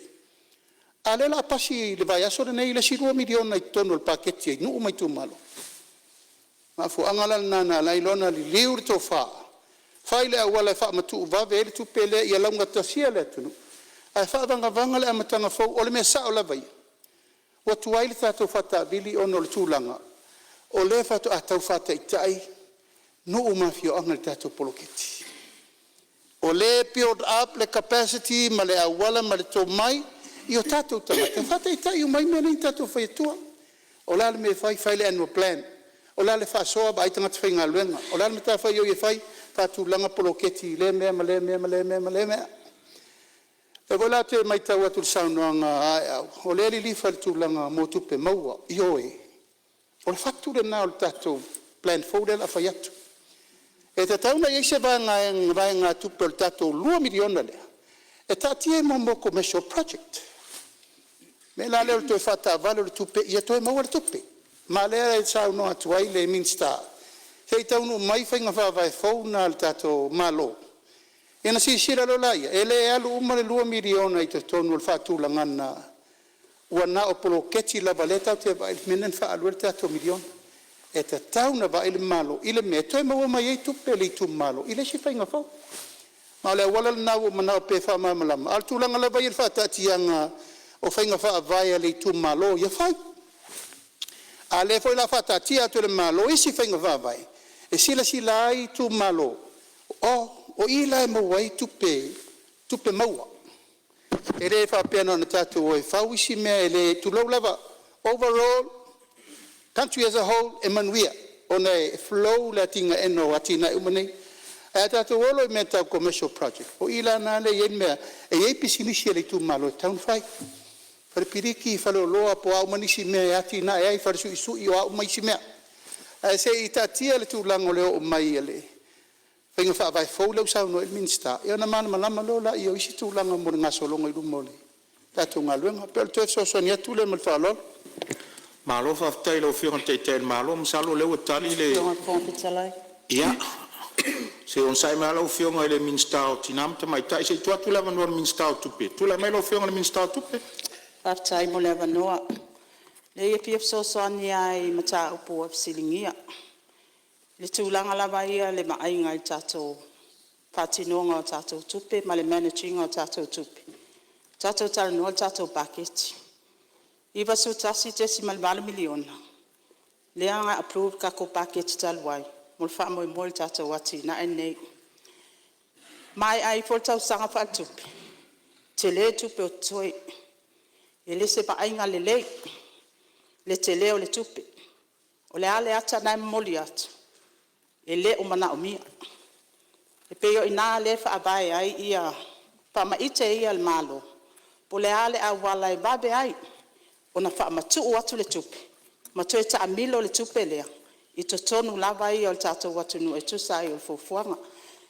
a o lea o le a pasi i le vaiaso lenei le isi $2 miliona i totonu o le paketi a nuu ma itumalo. O le mafuaaga la lena na ala ai ona liliu le tofa, fai le auala e faamatuu vave ai le tupe lea ia laugatasia le atunuu ae faavagavaga le amataga fou. O le mea sao lava ia, ua tuai le tatou faataavili ona o le tulaga o lea faatoa tau faataitai nuu ma afioaga i le tatou poloketi. O lea e build up le capacity ma le auala ma le tomai i o tatou tagata e faataitai uma ai mea nei na tatou fai atua. O le a le mea e fai, fai le annual plan. O le a le faasoa, vaai tagata faigaluega. O le a le matafaioi e fai, faatulaga poloketi i lea mea ma lea mea ma lea mea ma lea mea. O lea foi la ou te matau atu i le saunoaga a Aeau, o lea e lilifa i le tulaga mo tupe maua. Ioe, o le fatu lena o le tatou plan fou lea o le a fai atu. E tatau ona i ai se vaegatupe o le tatou $2 miliona lea e taatia i mea o commercial project. O le mea la lea o le toe faataavale o le tupe ia toe maua le tupe. Ma o lea e saunoa atu ai le Minisita, se i taunuu mai faiga faavae fou na a le tatou Malo ia ona silasila loa lea, e le alu uma le $2 miliona i totonu o le faatulagaga ua na o poloketi lava lea tatou te vaai i le mea lea na faaalu ai le tatou $1 miliona. E tatau ona vaai le Malo i le mea e toe maua mai ai tupe a le itumalo i le isi faiga fou. Ma o le auala lena ua ou manao pea e faamalamalama, a o le tulaga lava ia i le faataatiaga o faiga faavae a le itumalo, ia fai. A o lea foi o le a faataatia atu e le Malo isi faiga faavae e silasila ai itumalo, o i la e maua ai tupe maua. E le faapea na ona tatou o e fau isi mea e le… tulou lava, overall country as a whole e manuia ona e flow le atinaeina o atinae uma nei. Ae a tatou o loa i mea tau commercial project, o i la lena e i ai le mea e i ai pisinisi a le itumalo e tatau ona fai, fale piliki, faleoloa po o a uma nisi mea e atinae ai, fale suisui o a uma isi mea. Ae se i taatia le tulaga o le oo mai o le faiga faavae fou lea ua saunoa i ai le Minisita ia ona malamalama loa lea o isi tulaga mo le gasologa i luma o le tatou galuega. E pei o le toe fesoasoani atu lea ma le faaaloalo. Malo faafetai i lau Afioga i le Taitai o le Malo, masalo o lea ua tali le… Ia, se i onosai mai lava lau Afioga i le Minisita o Tina ma Tamaitai, se i tuu atu le avanoa i le Minisita o Tupe. Tulai mai lau Afioga i le Minisita o Tupe. Faafetai mo le avanoa. Leai e fia fesoasoani lava i mataupu ua fesiligia. I le tulaga lava ia o le vaaiga i le tatou faatinoga o tatou tupe ma le manage ina o tatou tupe, tatou talanoa i le tatou Paketi. $91.8 miliona lea na approve i le tatou Paketi talu ai mo le faamoemoe i le tatou atinae lenei. Maea ifo le tausaga faaletupe, tele le tupe o totoe. E le o se vaaiga lelei le tele o le tupe. O le a le ata lena e momoli atu? E le o manaomia. E pei o i ina lea e faavae ai faamaite ia a le Malo po o le a le auala e vave ai ona faamatuu atu le tupe ma toe taamilo le tupe lea i totonu lava ia o le tatou atunuu e tusa ai o fuafuaga.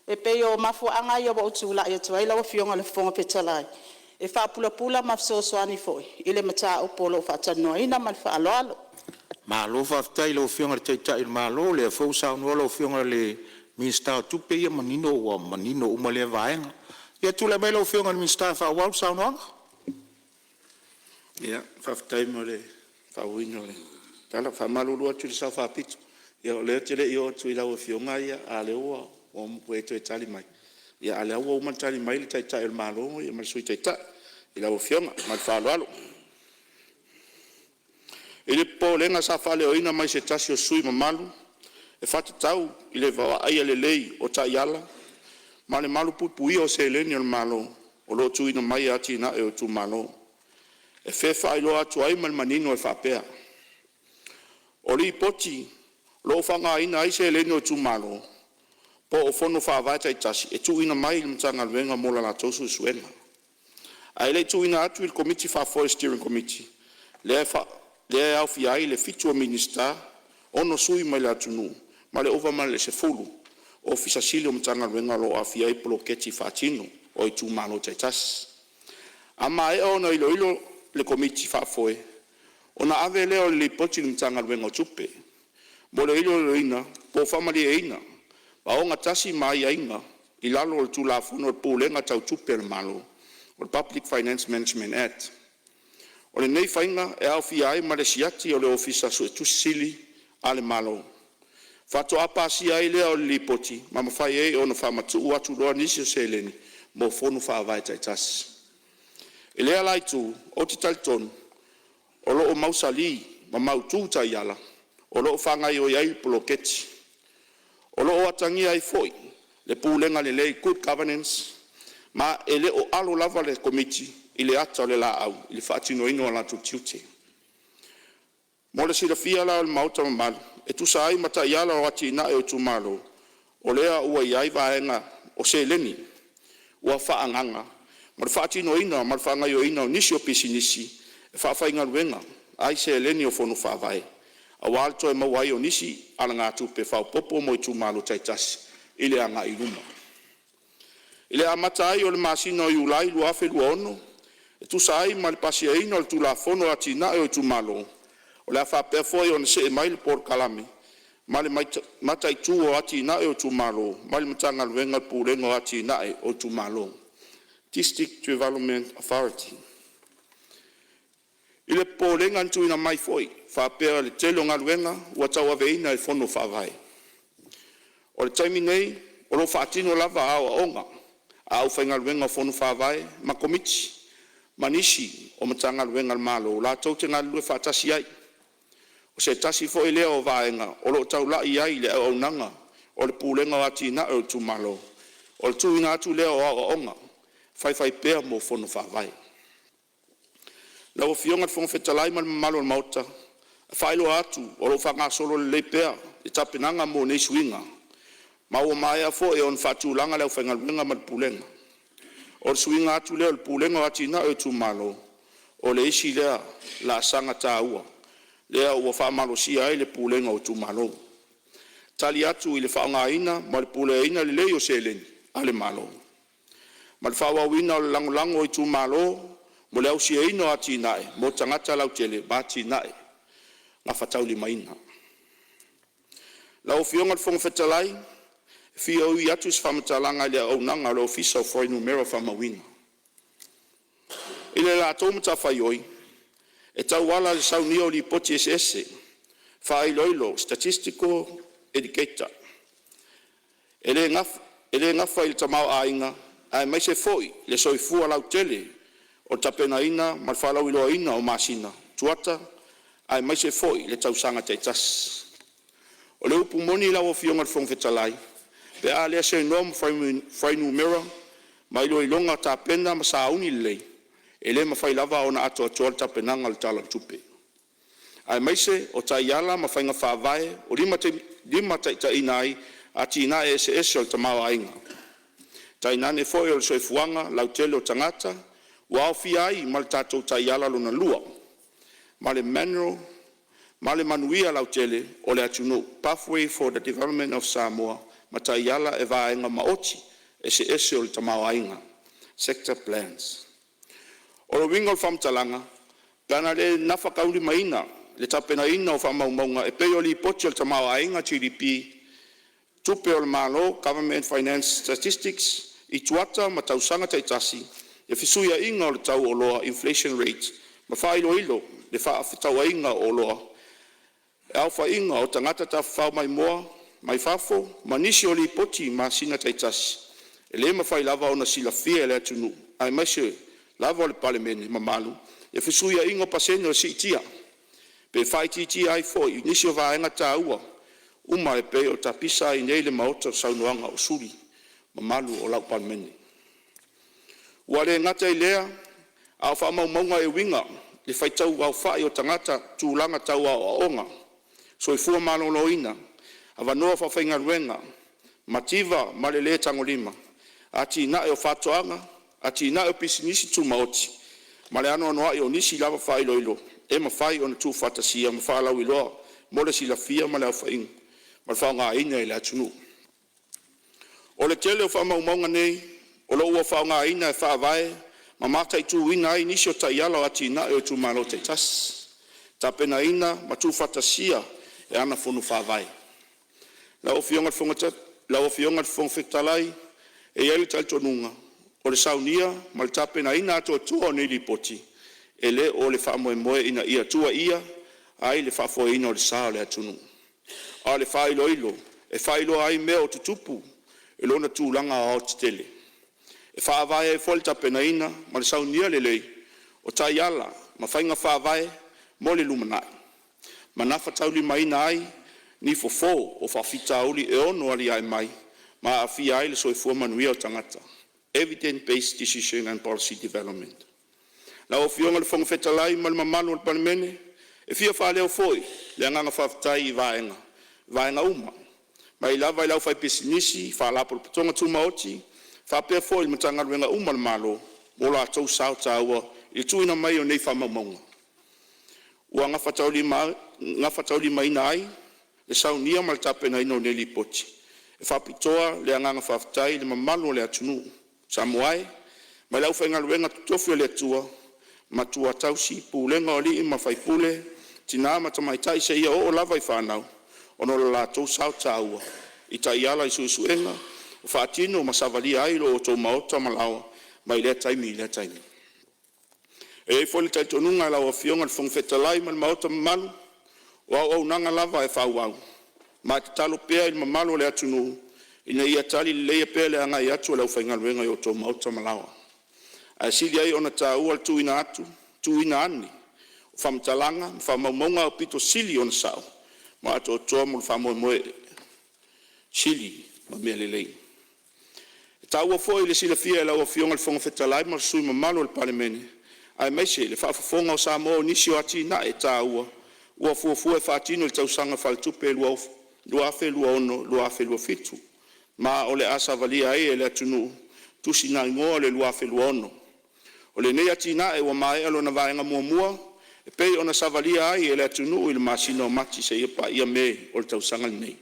E pei o mafuaaga ia ua ou tulai atu ai lau Afioga i le Fofoga Fetalai e faapulapula ma fesoasoani foi i le mataupu o lo o faatalanoaina. Ma le faaaloalo. Malo faafetai i lau Afioga i le Taitai o le Malo, o lea foi ua saunoa lau Afioga i le Minisita o Tupe, ia manino ua manino uma lea vaega. Ia tulai mai lau Afioga i le Minisita e faaauau le saunoaga. Ia, faafetai mo le faaauauina o le tala. E faamalulu atu i le Sao Faapito, ia o lea ou te le i oo atu i lau Afioga a o lea ua e toe tali mai, a o lea ua uma ona tali mai le Taitai o le Malo ma le Sui Taitai i lau Afioga. Ma le faaaloalo. I le popolega sa faaleoina mai e se tasi o sui usufono mamalu e faatatau i le vaaia lelei o taiala ma le malupuipuia o seleni a le Malo o lo o tuuina mai e atinae o itumalo. E fia faailoa atu ai ma le manino e faapea, o lipoti o lo o faaaogaina ai seleni a itumalo po o Fono Faavae taitasi e tuuina mai i le Matagaluega mo la latou suesuega, ae le i tuuina atu i le Komiti Faafoe (Steering Committee) lea e aofia ai le 7 o Minisita, 6 sui mamalu mai le atunuu ma le ova ma le 10 Ofisa Sili o Matagaluega o lo o aafia i poloketi faatino a itumalo taitasi. A maea ona iloilo e le Komiti Faafoe, ona ave lea o le Lipoti i le Matagaluega o Tupe mo le iloiloina po o faamalieina ma ogatasi ma aiaiga i lalo o le Tulafono o Pulega Tau Tupe a le Malo (Public Finance Management Act). O lenei faiga e aofia ai ma le siati a le Ofisa Suetusi Sili a le Malo, faatoa pasia ai lea o le Lipoti ma mafai ai ona faamatuu atu loa nisi o seleni mo Fono Faavae taitasi. I lea la itu, ou te talitonu o lo o mausali ma mautu taiala o lo o faagaioi ai le poloketi. O lo o atagia ai foi le pulega lelei (good governance), ma e le o alo lava le Komiti i le ata o le laau i le faatinoina o latou tiute. Mo le silafia la e le Maota mamalu e tusa ai ma Taiala o Atinae o Itumalo, o lea ua i ai vaega o seleni ua faaagaaga mo le faatinoina ma le faagaoioiga o nisi o pisinisi e faafaigaluega ai seleni o Fono Faavae, aua le toe maua ai o nisi alagatupe faaopoopo mo itumalo taitasi i le agai i luma. I le amata ai o le masina o Iulai 2026, e tusa ai ma le pasiaina o le Tulafono o Atinae o Itumalo, o le a faapea foi ona see mai le Polokalame mo le Mataitu o Atinae o Itumalo mai le Matagaluega o le Pulega o Atinae o Itumalo District Development Authority. I le popolega na tuuina mai foi e faapea o le tele o galuega ua tauaveina e Fono Faavae, o le taimi nei o lo o faatino lava aoaoga a aufaigaluega o Fono Faavae ma Komiti ma nisi o Matagaluega a le Malo latou te galulue faatasi ai. O se tasi foi lea o vaega o lo o taulai i ai le auaunaga a le Pulega o Atinae o Itumalo, o le tuuina atu lea o aoaoga faifaipea mo Fono Faavae. Lau Afioga i le Fofoga Fetalai ma le mamalu o le Maota, e faailoa atu o lo o faagasolo lelei pea le tapenaga mo nei suiga, ma ua maea foi ona faatulaga le aufaigaluega ma le Pulega. O le suiga atu lea o le Pulega o Atinae o Itumalo, o le isi lea laasaga taua lea ua faamalosia ai le pulega o itumalo, e tali atu i le faaaogaina ma le puleaina lelei o seleni a le Malo, ma le faaauauina o le lagolago a itumalo mo le ausiaina o atinae mo tagata lautele ma atinae gafataulimaina. Lau Afioga i le Fofoga Fetalai, e fia ui atu se faamatalaga i le auaunaga a le Ofisa o Fuainumera Faamauina. I le latou matafaioi e tauala i le saunia o Lipoti eseese faailoilo (statistical indicator) e le gafa i le tamaoaiga aemaise foi le soifua lautele, o le tapenaina ma le faalauiloaina o masina, kuata aemaise foi o tausaga taitasi. O le upu moni lau Afioga i le Fofoga Fetalai, pe a le seanoa ma fuainumera ma iloiloga tapena ma sauni lelei, e le mafai lava ona atoatoa le tapenaga o le Tala o le Tupe, aemaise o taiala ma faiga faavae e limataitaiina ai atinae eseese o le tamaoaiga, tainane foi o le soifuaga lautele o tagata, ua aofia ai ma le tatou Taiala Lona Lua ma le Manuia Lautele o le Atunuu (Pathway for the Development of Samoa ma taiala i vaega maoti eseese o le tamaoaiga (sector plans). O le uiga o le faamatalaga, pe ana le gafataulimaina le tapenaina o faamaumauga e pei o Lipoti o le Tamaoaiga (GDP), Tupe a le Malo (Government Finance Statistics) i kuata ma tausaga taitasi, le fesuiaiga o le tau o oloa (inflation rate) ma faailoilo o fefaatauaiga o oloa, aofaiga o tagata tafafao maimoa mai fafo ma nisi o lipoti i masina taitasi, e le mafai lava ona silafia e le atunuu aemaise lava le Palemene mamalu le fesuiaiga o pasene e siitia pe faaitiitia ai foi nisi o vaega taua uma e pei ona tapisa ai nei le Maota i saunoaga a sui usufono mamalu o lau Palemene. Ua le gata i lea, a o faamaumauga e uiga i le faitauaofai o tagata, tulaga tau aoaoga, soifua maloloina, avanoa faafaigaluega, mativa ma le le tagolima, atinae o faatoaga, atinae o pisinisi tumaoti ma le anoanoai o nisi lava faailoilo e mafai ona tuufaatasia ma faalauiloa mo le silafia ma le faaaogaina e le atunuu. O le tele o faamaumauga nei o lo o ua faaaogaina e faavae ma mataituina ai nisi o taiala o atinae o itumalo taitasi, tapenaina ma tuufaatasia e ana Fono Faavae. Lau Afioga i le Fofoga Fetalai, e i ai le talitonuga o le saunia ma le tapenaina atoatoa o nei Lipoti, e le o le faamoemoe ina ia tuuaia ai le faafoeina o le sa o le atunuu, a o le faailoilo e faailoa ai mea o tutupu i lona tulaga aoaotetele, e faavae ai foi le tapenaina ma le saunia lelei o taiala ma faiga faavae mo le lumanai, ma gafataulimaina ai ni fofo o faafitauli e ono aliae mai ma aafia ai le soifua manuia o tagata. Evidence based decision and policy development. Lau Afioga i le Fofoga Fetalai ma le mamalu o le Palemene, e fia faaleo foi le agaga faafetai i vaega uma, mai lava i le aufaipisinisi, faalapotopotoga tumaoti faapea foi Matagaluega uma a le Malo mo lo latou sao taua i le tuuina mai o nei faamaumauga ua gafataulimaina ai le saunia ma le tapenaina o nei Lipoti. E faapitoa le agaga faafetai i le mamalu o le atunuu Samoa e, mai le aufaigaluega totofi a le Atua, matua tausi, pulega a alii ma faipule, tina ma tamaitai seia oo lava i fanau, ona o lo latou sao taua i taiala i suesuega ua faatino ma savalia ai lo outou maota ma laoa mai lea taimi i lea taimi. E i ai foi le talitonuga lau Afioga i le Fofoga Fetalai ma le Maota mamalu, o auaunaga lava e faaauau, ma e tatalo pea i le mamalu o le atunuu ina ia talileleia pea le agai atu o le aufaigaluega i o outou maota ma laoa. Ae sili ai ona taua le tuuina ane o faamatalaga ma faamaumauga aupito sili ona sao ma atoatoa mo le faamoemoe sili ma mea lelei. E taua foi le silafia e lau Afioga i le Fofoga Fetalai ma sui usufono mamalu o le Palemene, aemaise le faafofoga a Samoa i nisi o atinae taua ua fuafua e faatino i le tausaga faaletupe 2026/2027, ma o le a savalia ai e le atunuu tusigaigoa o le 2026. O lenei atinae ua maea lona vaega muamua e pei ona savalia ai e le atunuu i le masina o Mati seia paia Me o le tausaga lenei.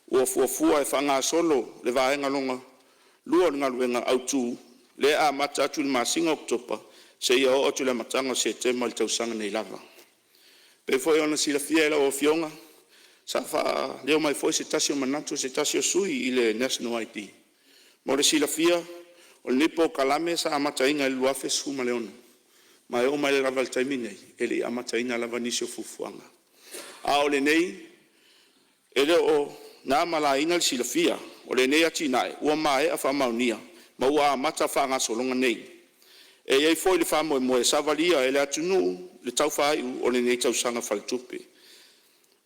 Ua fuafua e faagasolo le vaega lona lua o le galuega autu lea e amata atu i le masina o Oketopa seia oo atu i le amataga o Setema i le tausaga nei lava. E pei foi ona silafia e lau Afioga, sa faaleo mai foi se tasi o manatu o se tasi o sui usufono i le National ID. Mo le silafia, o lenei polokalame sa amataina i le 2016 ma e oo mai lava i le taimi lenei e le i amataina lava nisi o fuafuaga. A o lenei, e le o na ma le laina le silafia o lenei atinae ua maea faamaonia ma ua amata faagasologa nei. E i ai foi le faamoemoe e savalia e le atunuu i le tau faaiu o lenei tausaga faaletupe,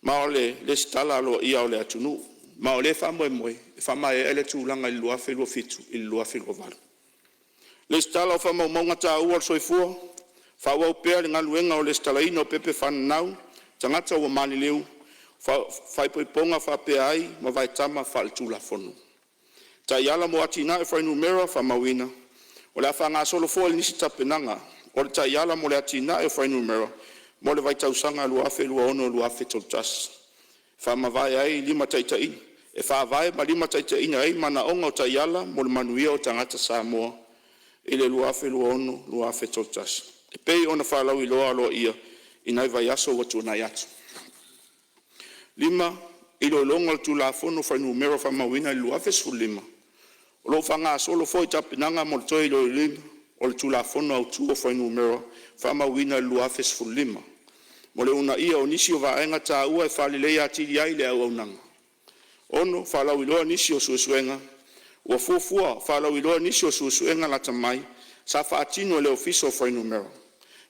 ma o le lesitala aloaia o le atunuu. Ma o lea faamoemoe e faamaea lea tulaga i le 2027 i le 2028. Lesitala o Faamaumauga Taua o le Soifua. Faaauau pea le galuega o le lesitalaina o pepa fananau a tagata ua maliliu faaipoipoga faapea ai ma vaetama faaletulafono. Taiala mo Atinae o Fuainumera Faamauina. O le a faagasolo foi nisi tapenaga o le Taiala mo le Atinae o Fuainumera mo le vaitausaga 2026-2031, e faamavae ai limataitaiina e faavae ma limataitaiina ai manaoga o taiala mo le manuia o tagata Samoa i le 2026-2031, e pei ona faalauiloa aloaia i nai vaiaso ua tuanai atu. 5. Iloiloga o le Tulafono o Fuainumera Faamauina 2015. O lo o faagasolo foi tapenaga mo le toe iloiloina o le Tulafono Autu o Fuainumera Faamauina 2015 mo le uunaia o nisi o vaega taua e faaleleia atili ai le auaunaga. 6. Faalauiloa nisi o suesuega ua fuafua faalauiloa nisi o suesuega lata mai sa faatino e le Ofisa o Fuainumera,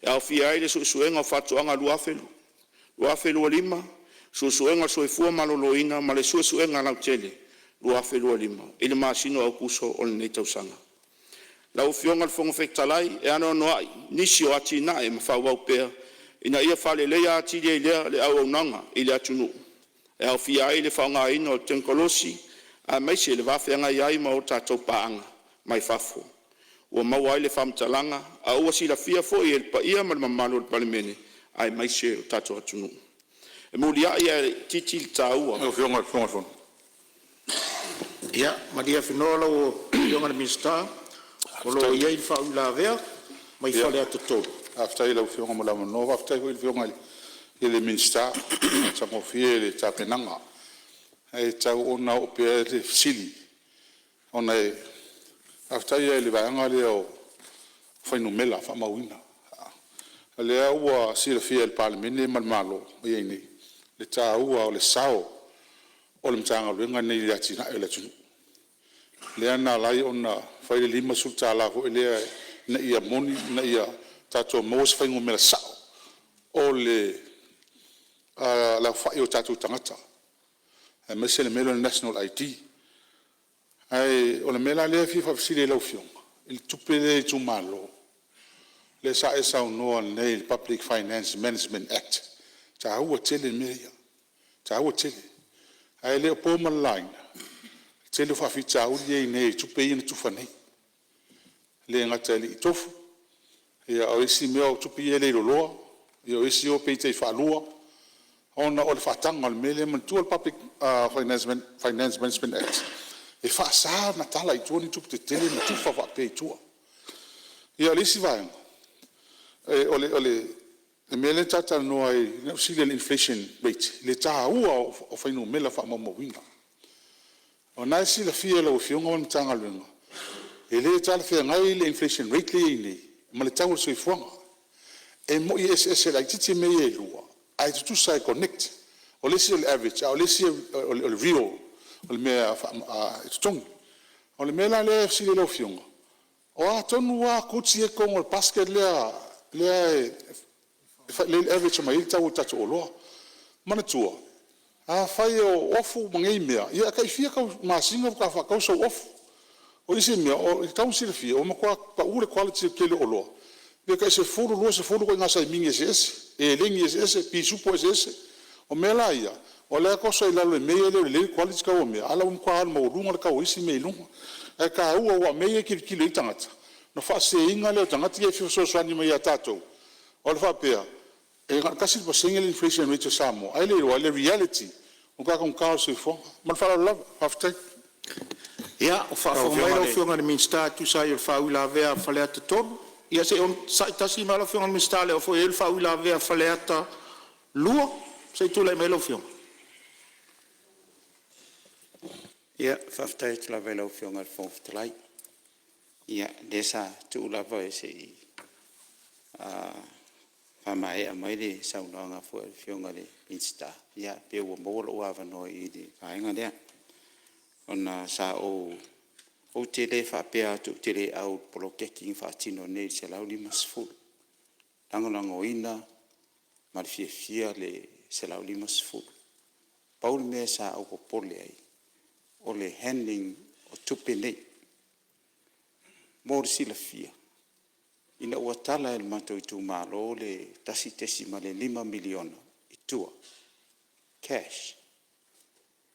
e aofia ai le Suesuega o Faatoaga 2025, Suesuega o le Soifua Maloloina ma le Suesuega Lautele 2025 i le masina o Aokuso o lenei tausaga. Lau Afioga i le Fofoga Fetalai e anoanoai nisi o atinae ma faaauau pea ina ia faaleleia atili ai le auaunaga i le atunuu, e aofia ai le faaaogaina o tekonolosi aemaise le va feagai ai ma tatou paaga mai fafo ua maua ai le faamatalaga a ua silafia foi e le paia ma le mamalu o le Palemene aemaise o le tatou atunuu. E muliai ae itiiti le taua… Lau Afioga i le Fofoga o le Fono. Ia malie Afenoa lau Afioga i le Minisita o lo o i ai le faauilavea mai Faleata 3. Faafetai i lau Afioga mo le avanoa, faafetai foi i le Afioga i le Minisita ua matagofie le tapenaga. Ae tatau ona oo pea le fesili ona e faafetai lava i le vaega lea o fuainumera faamauina. O lea ua silafia e le Palemene ma le Malo o i ai nei le taua o le sao o le Matagaluega lenei i le atinae o le atunuu, lea na ala ai ona fai le $50 foi lea ina ia moni, ina ia tatou maua se fuainumera sao o le aofai o tatou tagata aemaise le mea lea o le National ID. Ae o le mea la lea e fia faafesili ai i lau Afioga, i le tupe lea i itumalo, lea sa e saunoa nei i le Public Finance Management Act, e taua tele mea ia, e taua tele. Ae le o po ma le laina, le tele o faafitauli lea e i ai nei i tupe ia na tufa nei, e le gata e le i tofu, a o isi mea o tupe ia e leiloloa, o isi pei e tai faalua ona o le faataga o le mea lea. Manatua le Public Finance Management Act, e faasa ona tala i tua ni tupe tetele ma tufa faapea i tua. Ia o le isi vaega, o le mea lea na ta talanoa ai lea na ou fesili ai i le inflation rate i le taua o fuainumera faamaumauina. O lena e silafia e lau Afioga ma le Matagaluega, e le talafeagai le inflation rate lea e i ai nei ma le tau o le soifuaga. E moni e eseese laitiiti mea ia e lua ae tutusa e connect. O le isi o le average a o le isi o le real, o le mea e totogi. O le mea la lea e fesili ai lau Afioga, o a tonu lava goods ia e i totonu o le basket lea e average mai ai le tau o tatou oloa? Manatua, afai o ofu ma nei mea, ia e tai fia masina faatoa faatau sau ofu. O isi mea, e tatau ona silafia ua matua pau le quality o le tele o oloa, pe tai 10 i le 20 ituaiga saimini eseese, elegi eseese, pisupo eseese. O mea la ia, o la e toso i lalo i mea ia e le o lelei le quality tau o mea, a o la e ua matua alu maualuga le tau o isi mea i luga. Ae taua aua o mea ia e tilotilo i ai tagata, ona faaseseina lea o tagata ia e fia fesoasoani mai ia tatou, ona faapea e na o le 1% le inflation rate a Samoa, ae le iloa le reality o le matua taugata o le soifuaga. Ma le faaaloalo lava. Faafetai. Ia, o faafofoga mai lau Afioga i le Minisita e tusa ai o le faauilavea a Faleata 3. Ia se i onosai tasi mai lau Afioga i le Minisita o lea foi e i ai le faauilavea a Faleata 2. Se i tulai mai lau Afioga. Ia, faafetai atu lava i lau Afioga i le Fofoga Fetalai. Ia, lea sa tuu lava se i faamaea mai le saunoaga foi a le Afioga i le Minisita, ia pei ua maua lou avanoa i le vaega lea. Ona sa ou… Ou te le faapea atu ou te le au i le poloketi na faatino nei i le $150. E lagolagoina ma le fiafia le $150. Pau le mea sa ou popole ai, o le handling o tupe nei. Mo le silafia, ina ua tala e le matou itumalo le $1.5 miliona i tua, cash,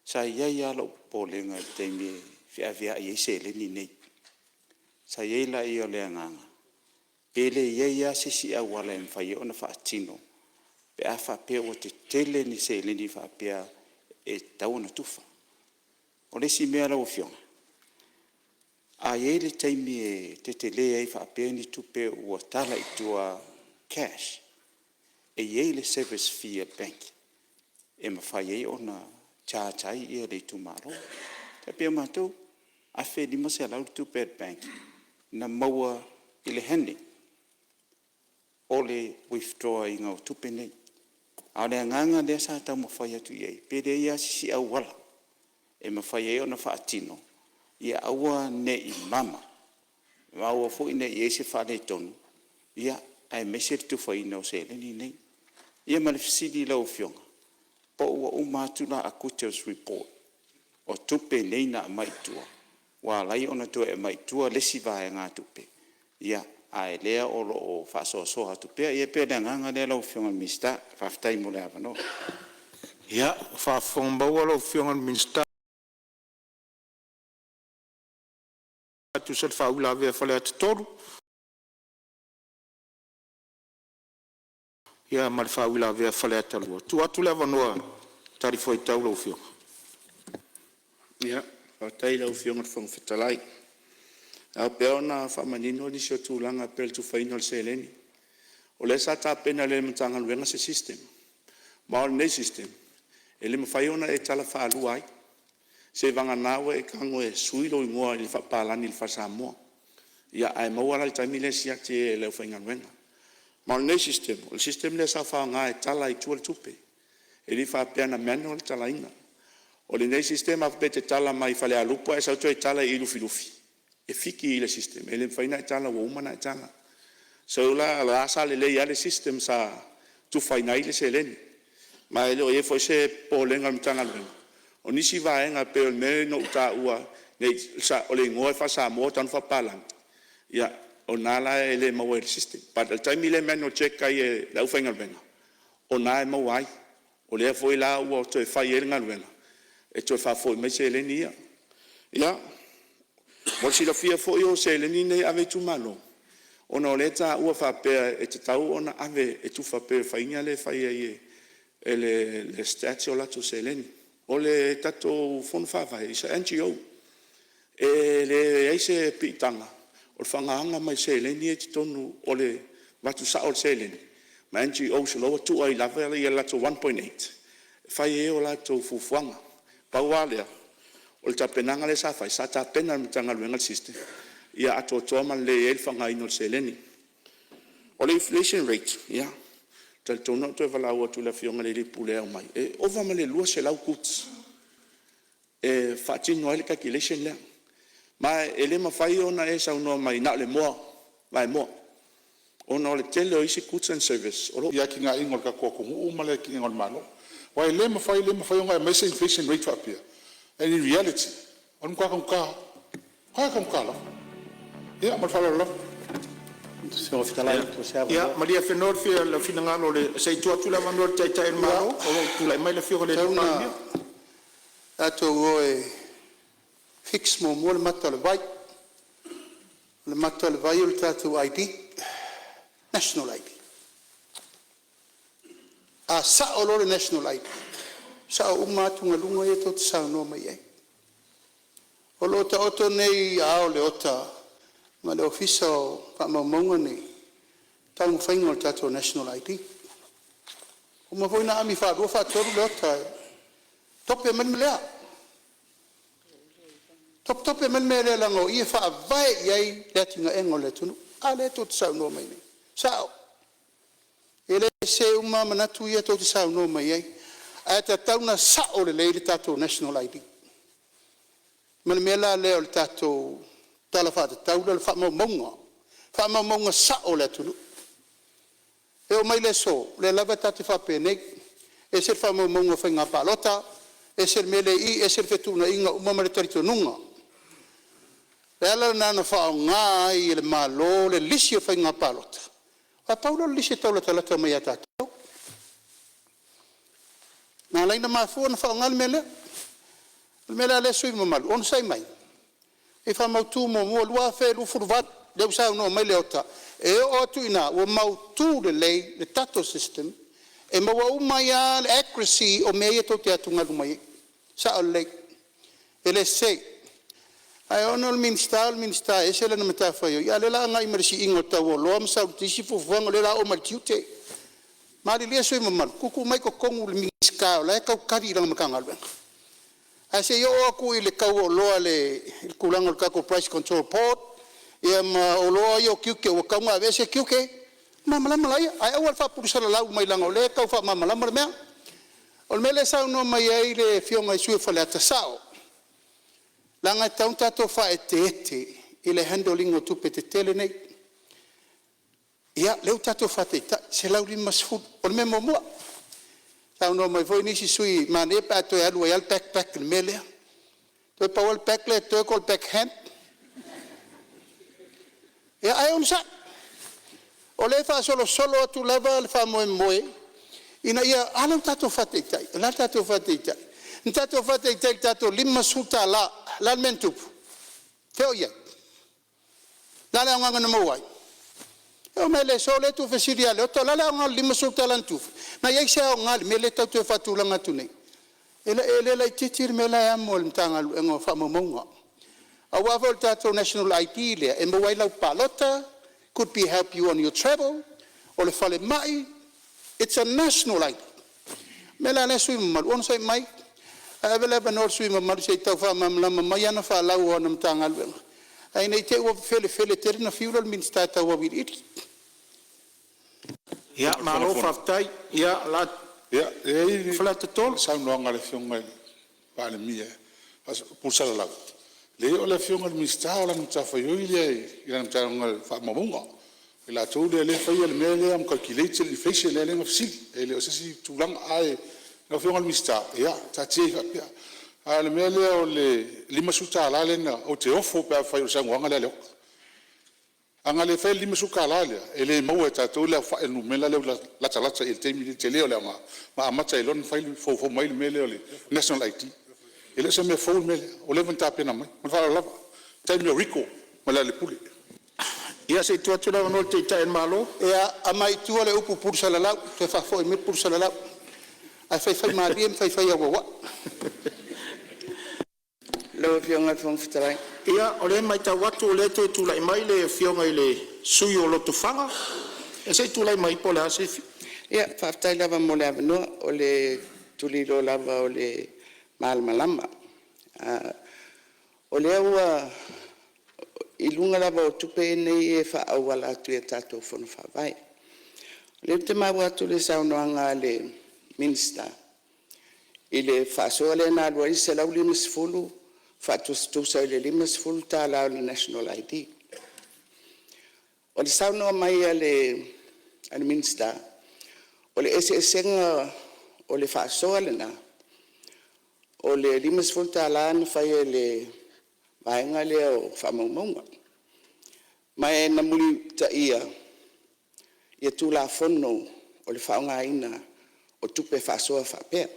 sa i ai lava lou popolega i le taimi e feaveai ai seleni nei. Sa i ai la le agaga, pe le i ai lava se isi auala e mafai ai ona faatino pe a faapea ua tetele ni seleni faapea e tatau ona tufa. O le isi mea lau Afioga, a i ai le taimi e tetele ai faapea ni tupe ua tala i tua cash, e i ai le service fee a le bank e mafai ai ona charge ai le itumalo. E tai pei o matou, e $1,500 le tupe a le bank na maua i le handling o le withdraw ina o tupe nei. A o le agaga lea sa taumafai atu i ai, pe leai lava se isi auala e mafai ai ona faatino ia aua ne i mama ma aua foi ne i i ai se faaletonu, aemaise le tufaina o seleni nei. Ia ma le fesili i lau Afioga, po o ua uma atu la acquittals report o tupe nei na aumai i tua ua ala ai ona toe aumai i tua le isi vaegatupe, a o lea o lo o faasoasoa atu pea. Ia pei o le agaga lea lau Afioga i le Minisita. Faafetai mo le avanoa. Ia, ua faafofoga lau Afioga i le Minisita e tusa ai o le faauilavea a Faleata 3 ma le faauilavea a Faleata 2, tuu atu le avanoa e talifuaitau lau Afioga. Faafetai i lau Afioga i le Fofoga Fetalai. E ao pea ona faamanino nisi o tulaga e pei o le tufaina o le seleni. O lea sa tapena e le Matagaluega se system, ma o lenei system e le mafai ona e tala faalua ai, seiavagana ua e tago e sui lou igoa i le faapapalagi i le faa-Samoa, ae maua la i le taimi lea e siaki e le aufaigaluega. Ma o lenei system, o le system lea sa faaaoga e tala ai i tua le tupe, e le faapea na manual le talaina. O lenei system a faapea e te tala mai Falealupo ae e sau toe tala i Lufilufi, e fiki i le system e le mafai ona e tala ua uma ona e tala. So la o la sa lelei lava le system sa tufaina ai le seleni. Ma e le o i ai foi se popolega o le Matagaluega, o nisi vaega e pei o le mea lea na ou taua o le igoa e faa-Samoa e tatau ona faapapalagi, ia o lena la e le maua e le system. But o le taimi lea e manual check ai e le aufaigaluega, o lena e maua ai. O lea foi la ua toe fai ai le galuega e toe faafoi mai seleni ia. Ia, mo le silafia foi o seleni nei e ave i itumalo, ona o lea e taua faapea e tatau ona ave e tufa pei o le faiga lea e fai ai e le STATS o latou seleni. O le tatou Fono Faavae is a NGO, e leai se piitaga o le faaaogaina mai o seleni ia i totonu o le avatu sao o le seleni ma NGOs o la ua tuu ai lava le latou $1.8 e fai ai a latou fuafuaga. Pau lava lea, o le tapenaga lea sa fai, sa tapena e le Matagaluega le system ia atoatoa ma lelei ai le faaaogaina o le seleni. O le inflation rate, ia, e talitonu na ou toe valaau atu i le afioga i le alii Pule e aumai, e ova ma le 200 goods e faatino ai le calculation lea. Ma e le mafai ona e saunoa mai na o le moa vaemoa ona o le tele o isi goods and service o lo o I atinaeina o le tatou atunuu ma le atinaeina o le Malo. Aua e le mafai, le mafai ona e aumaia se inflation rate faapea and in reality o le matua taugata lava, matua taugata lava. Ia ma le faaaloalo lava. Ia malie Fenunuai le finagalo se i tuu atu le avanoa i le Taitai o le Malo o lo o tulai mai le Afioga i le Tatau ona Palemia. tatou o e fix muamua le mata o le vai. O le mata o le vai o le tatou ID, National ID. A sao loa le National ID, sao uma atugaluga ia tou te saunoa mai ai. O lo o taoto nei i aao o Leota ma le Ofisa o Faamaumauga nei le taumafaiga o le tatou National ID. Ua uma foi ona ami faalua faatolu Leota e tope mai le mea lea, topetope mai le mea lea leaga o i e faavae i ai le atinaeina o le atunuu. A lea tou te saunoa mai nei, e sao, e le sese uma lava manatu ia tou te saunoa mai ai, ae tatau ona sao lelei le tatou National ID. Ma le mea la lea o le tatou tala faatatau lea o le faamaumauga, faamaumauga sao o le atunuu. E oo mai i le aso, o lea lava tatou te faapenei, ese le faamaumauga o faiga palota, ese le mea lea e i i, ese le fetuunaiga uma ma le talitonuga. O le ala lena na faaaoga ai e le Malo le lisi o faiga palota, aua pau lea o le lisi e tau latalata mai ia tatou. Na ala ai ona mafua ona faaaoga le mea lea. O le mea la lea sui usufono mamalu, onosai mai se i faamautu muamua 2028 lea ua saunoa mai Leota, e oo atu i ina ua mautu lelei le tatou system e maua uma ai lava le accuracy o mea ia tou te atugalu mai ai. Sao lelei. E le sese. Ae ona o le Minisita o le Minisita e ese lana matafaioi, a o lea o le a agai mai i le siiga o le tau o oloa ma sau i isi fuafuaga o lea o le a oo mai i le tiute. Malilie sui usufono mamalu, tuutuu mai i totonu i le Minisita o la e tau tali i lana Matagaluega. Ae se i oo atu i le tau o oloa i le tulaga o le tatou Price Control Board ia ma oloa ia o tiute ua tatau ona aveese tiute, ona malamalama laia. Ae aua le faapulesalalau mai leaga o lea e tau faamalamalama le mea. O le mea lea e saunoa mai ai le Afioga i le sui usufono o Faleata, e sao, leaga e tatau ona tatou faaeteete i le handle ina o tupe tetele nei. Ia, lea ua tatou faataitai, $150. O le mea muamua, saunoa mai foi nisi sui usufono e manaia pe a toe alu ai lava le backback i le mea lea. Toe pau lava le back lea e totoe o le backhand. Ia ae onosai, o lea e faasolosolo atu lava le faamoemoe ina ia… A lea ua tatou faataitai. O le a le tatou faataitai? Na tatou faataitai i le tatou $50. O le a le mea na tupu? Fea o i ai? O le a le aoga na maua ai? E oo mai lava i le aso o lea e tuufesili ia Leota o le a le aoga o le $50 na tufa? Na i ai se aoga i le mea lea e tatou te toe faatulaga atu nei? E le laitiiti le mea la e amo e le Matagaluega o Faamaumauga. Aua foi o le tatou national ID lea e maua ai lau palota, could be help you on your travel, o le falemai, it's a national ID. O le mea la lea sui usufono mamalu, onosai mai ae ave le avanoa i le sui usufono mamalu se i tau faamalamalama mai ana faalau o ana Matagaluega, ae ne i te i ua felefele tele ona fiu lea o le Minisita e tau auiliili. Ia malo faafetai. Ia, E i ai Faleata le 3. saunoaga a le Afioga i le Palemia e tuusalalau, leai o le Afioga i le Minisita o lana matafaioi lea i lana Matagaluega o Faamaumauga. O i latou ia lea e faia le mea lea ma calculate le inflation lea na fesili. E le o se isi tulaga. Ae lau Afioga i le Minisita, ia taatia ia faapea. A o le mea lea o le $50 lea na… Ou te ofo pe afai o le saunoaga lea a Leota. A na le faia le $50 lea, e le maua e tatou le aofai o le numera lea ua latalata i ai i le taimi lenei i le tele o le aoga, ma amata ai loa ona fofo mai le mea lea o le national ID. E le o se mea fou le mea lea, ua leva ona tapena mai. Ma le faaaloalo lava. O le taimi o Rigo ma Lealailepule. Ia se i tuu atu le avanoa i le Taitai o le Malo. Ia, aumai i tua le upu pulu salalau, toe faafoi mai le pulu salalau, ae faifaimalie ma faifaiauauai. Lau Afioga i le Fofoga Fetalai. Ia, o lea e matau atu o lea e toe tulai mai le Afioga i le sui usufono o Lotofaga. Ia se i tulai mai po o le a se… Ia, faafetai lava mo le avanoa. O le tuliloa lava o le malamalama. O lea ua i luga lava o tupe nei e faaauala atu i a tatou Fono Faavae. O lea ou te maua atu i le saunoaga a le Minisita i le faasoa lea na alu ai le $150 faatusatusa i le $50 o le national ID. O le saunoa mai a le Minisita, o le eseesega o le faasoa lena, o le $50 na fai e le vaega lea o Faamaumauga, ma na mulimulitaia Tulafono o le faaaogaina o tupe faasoa faapea.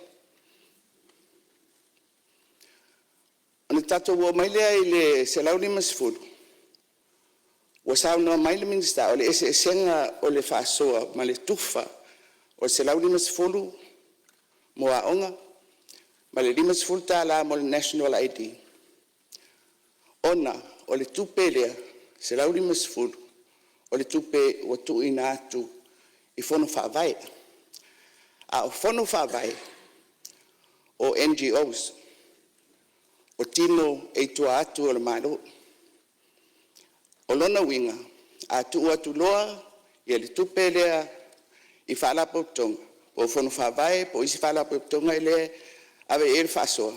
Ona tatou oo mai lea i le $150, ua saunoa mai le Minisita, o le eseesega o le faasoa ma le tufa o le $150 mo aoga ma le $50 mo le national ID, ona o le tupe lea e $150 o le tupe ua tuuina atu i Fono Faavae, a o Fono Faavae o NGOS, o tino e i tua atu o le Malo. O lona uiga, a tuu atu loa le tupe lea i Faalapotopotoga po o Fono Faavae po o isi Faalapotopotoga lea e ave i ai le faasoa,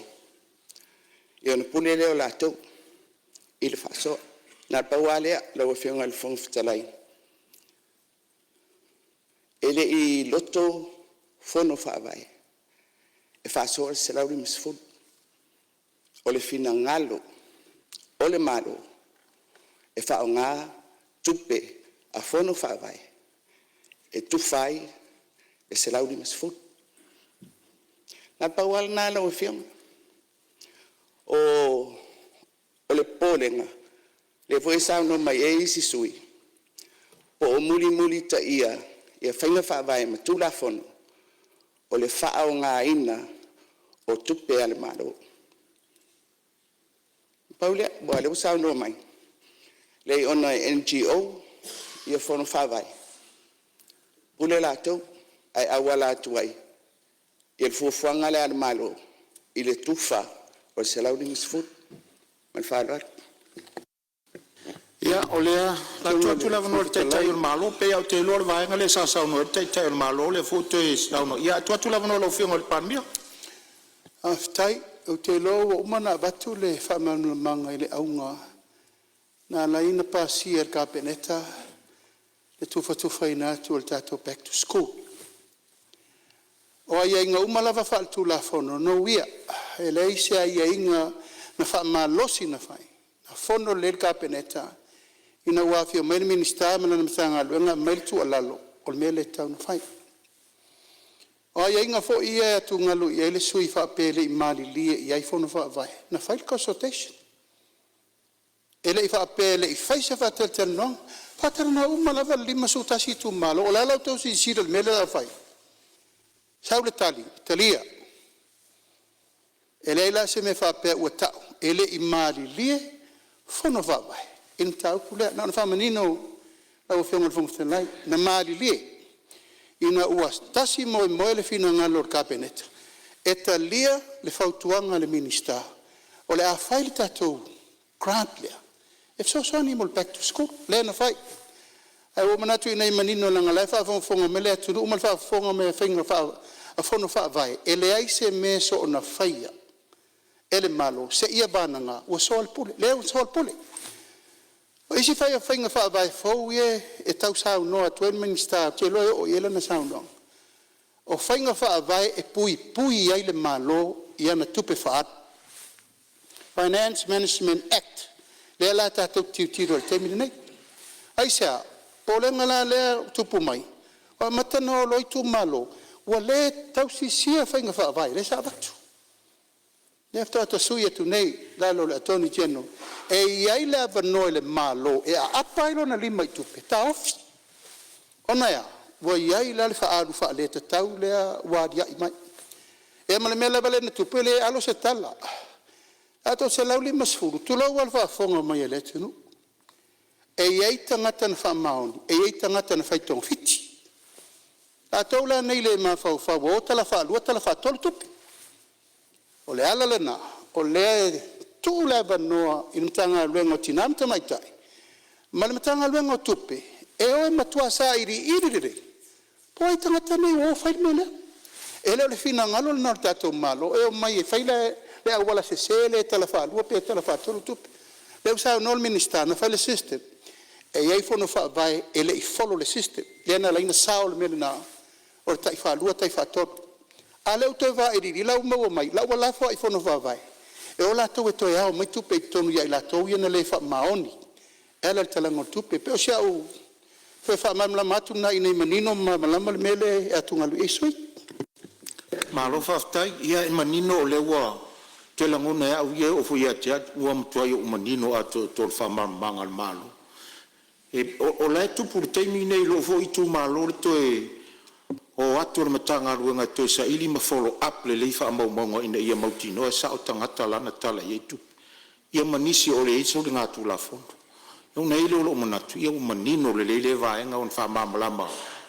ia ona pule lea o latou i le faasoa. Na o le pau lava lea lau Afioga i le Fofoga Fetalai, e le i loto Fono Faavae e faasoa le $150. O le finagalo o le Malo e faaaoga tupe a Fono Faavae e tufa ai le $150. Na o le pau lava lena lau Afioga. O le popolega, lea foi e saunoa mai ai isi sui usufono, po o mulimulitaia faiga faavae ma Tulafono o le faaaogaina o tupe a le Malo. Pau lea, aua o lea ua saunoa mai, leai ona e NGO Fono Faavae, pule latou ae auala atu ai i le fuafuaga lea a le Malo i le tufa o le $150. Ma le faaaloalo. Ia, o le a tuu atu le avanoa i le Taitai o le Malo. E pei lava ou te iloa o le vaega lea sa saunoa i ai le Taitai o le Malo o lea foi ua toe saunoa. Ia, ae tuu atu le avanoa i lau Afioga i le Palemia. Faafetai. Ou te iloa ua uma ona avatu le faamalamalamaga i le auga na ala ai ona pasia e le Kapeneta le tufatufaina atu o le tatou Back to School. O aiaiga uma lava faale-Tulafono na uia, e leai se aiaiga na faamalosi na fai, na fono lelei le Kapeneta ina ua afio mai le Minisita ma lana Matagaluega aumai le tuualalo, o le mea lea e tatau ona fai. O aiaiga foi ia e atugalu i ai le sui usufono faapea e le i malilie i ai Fono Faavae, na fai le consultation. E le i faapea e le i faia se faatalatalanoaga. Na faatalanoa uma lava le 51 itumalo. O le a la outou silasila i le mea lea o le a fai? Sau le tali, talia. E leai la se mea faapea ua tau e le i malilie Fono Faavae i le mataupu lea. Na ona faamanino lau Afioga i le Fofoga Fetalai, na malilie ina ua tasi moemoe le finagalo o le Kapeneta e talia le fautuaga a le Minisita, o le a fai le tatou grant lea e fesoasoani mo le back to school, lea na fai. Ae ua ou manatu ina ia manino leaga o la e faafogafoga mai le atunuu ma le faafofoga mai a Fono Faavae, e leai se mea e soona faia e le Malo seia vagana ua soa le Pule. Lea ua soa le Pule. O isi faiga faavae fou ia e tau saunoa atu ai le Minisita ou te iloa e oo i ai lana saunoaga, o faiga faavae e puipui ai le Malo i ana tupe faaalu, Finance Management Act lea la tatou te tilotilo ai i le taimi lenei. Aisea? O le popolega la lea ua tupu mai, ua amata ona o loa itumalo ua le tausisia faiga faavae lea sa avatu. Lea faatoa ta sui atu nei i lalo o le Attorney General e i ai le avanoa i le Malo e aapa ai lona lima i tupe e taofi. Ona e a? Ua i ai la le faaalu faaletatau lea ua aliae mai. Ia ma le mea lava lea na tupu, e le alo se tala. Ae toa 150, tulou lava le faafofoga mai a le atunuu, e i ai tagata na faamaoni, e i ai tagata na fai togafiti. O tatou la nei e le mafaufau ua o tala faalua tala faatolu tupe. O le ala lena o lea e tuu le avanoa i le Matagaluega o Tina ma Tamaitai ma le Matagaluega o Tupe e o e matua sailiili lelei po o ai tagata nei ua o fai le mea lea. E le o le finagalo lena o le tatou Malo e omai e fai le auala sese lea e tala faalua pe tala faatolu tupe. O lea ua saunoa le Minisita na fai le system, e i ai fono faavae e le i follow i le system lea na ala ai ona sao le mea lena o le tai faalua tai faatolu. A o lea ua toe vailiili o la ua maua mai o la ua lafo lava i fono faavae e o latou e toe ao mai tupe i totonu ia i latou ia na le faamaoni e ala i le talaga o le tupe. E pei o si au toe faamalamalama atu lena ina ia manino ma malamalama le mea lea e atugalu i ai sui usufono. Malo faafetai. Ia e manino o lea ua… ou te lagona e au ia e oo foi ia te au ua matuai ou manino atoatoa i le faamalamalamaga a le Malo. O la e tupu i le taimi lenei i lou foi itumalo le toe o atu o le Matagaluega e toe saili ma follow up lelei faamaumauga ina ia mautinoa e sao tagata la na tala i ai tupe, ia ma nisi o lo o i ai soligatulafono. Ona i ai lea o lou manatu, ia ua manino lelei lea vaega ona faamalamalama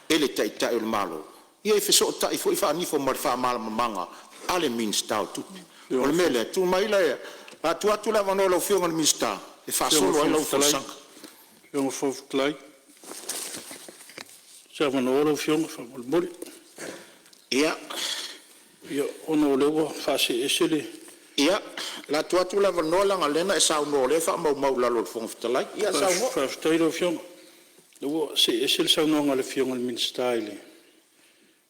e le Taitai o le Malo, ia e fesootai foi faanifo ma le faamalamalamaga a le Minisita o Tupe. O le mea lea, tulai mai le… O le a tuu atu le avanoa i lau Afioga i le Minisita e faasolo ai lau folasaga. Lau Afioga i le Fofoga Fetalai, se avanoa lau Afioga faamolemole. Ia, ona o lea ua faasee ese le… Ia, o le a tuu atu le avanoa leaga o lea na e saunoa o lea e faamaumau i lalo e le Fofoga Fetalai. Ia saunoa. Faafetai lau Afioga. O lea ua see ese le saunoaga a le Afioga i le Minisita i le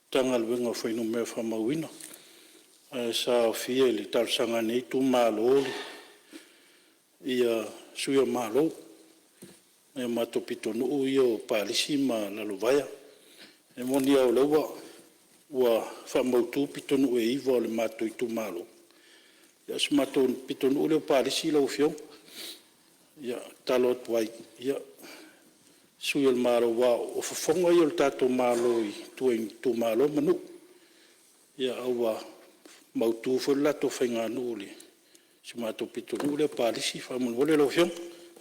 Matagaluega o Fuainumera Faamauina, ae sa aofia i le talosaga a lenei itumalo sui o le Malo nai o matou pitonuu ia o Palisi ma Lalovaea. E moni lava o lea ua faamautu pitonuu e 9 o le matou itumalo, a o si o matou pitonuu lea o Palisi lau Afioga, e tatalo atu ai, sui o le Malo, aua o fofoga ia o le tatou Malo i tua i itumalo ma nuu, a ua mautu foi le latou faiganuu i le Si o matou pitonuu lea o Palisi faamolemole lau Afioga.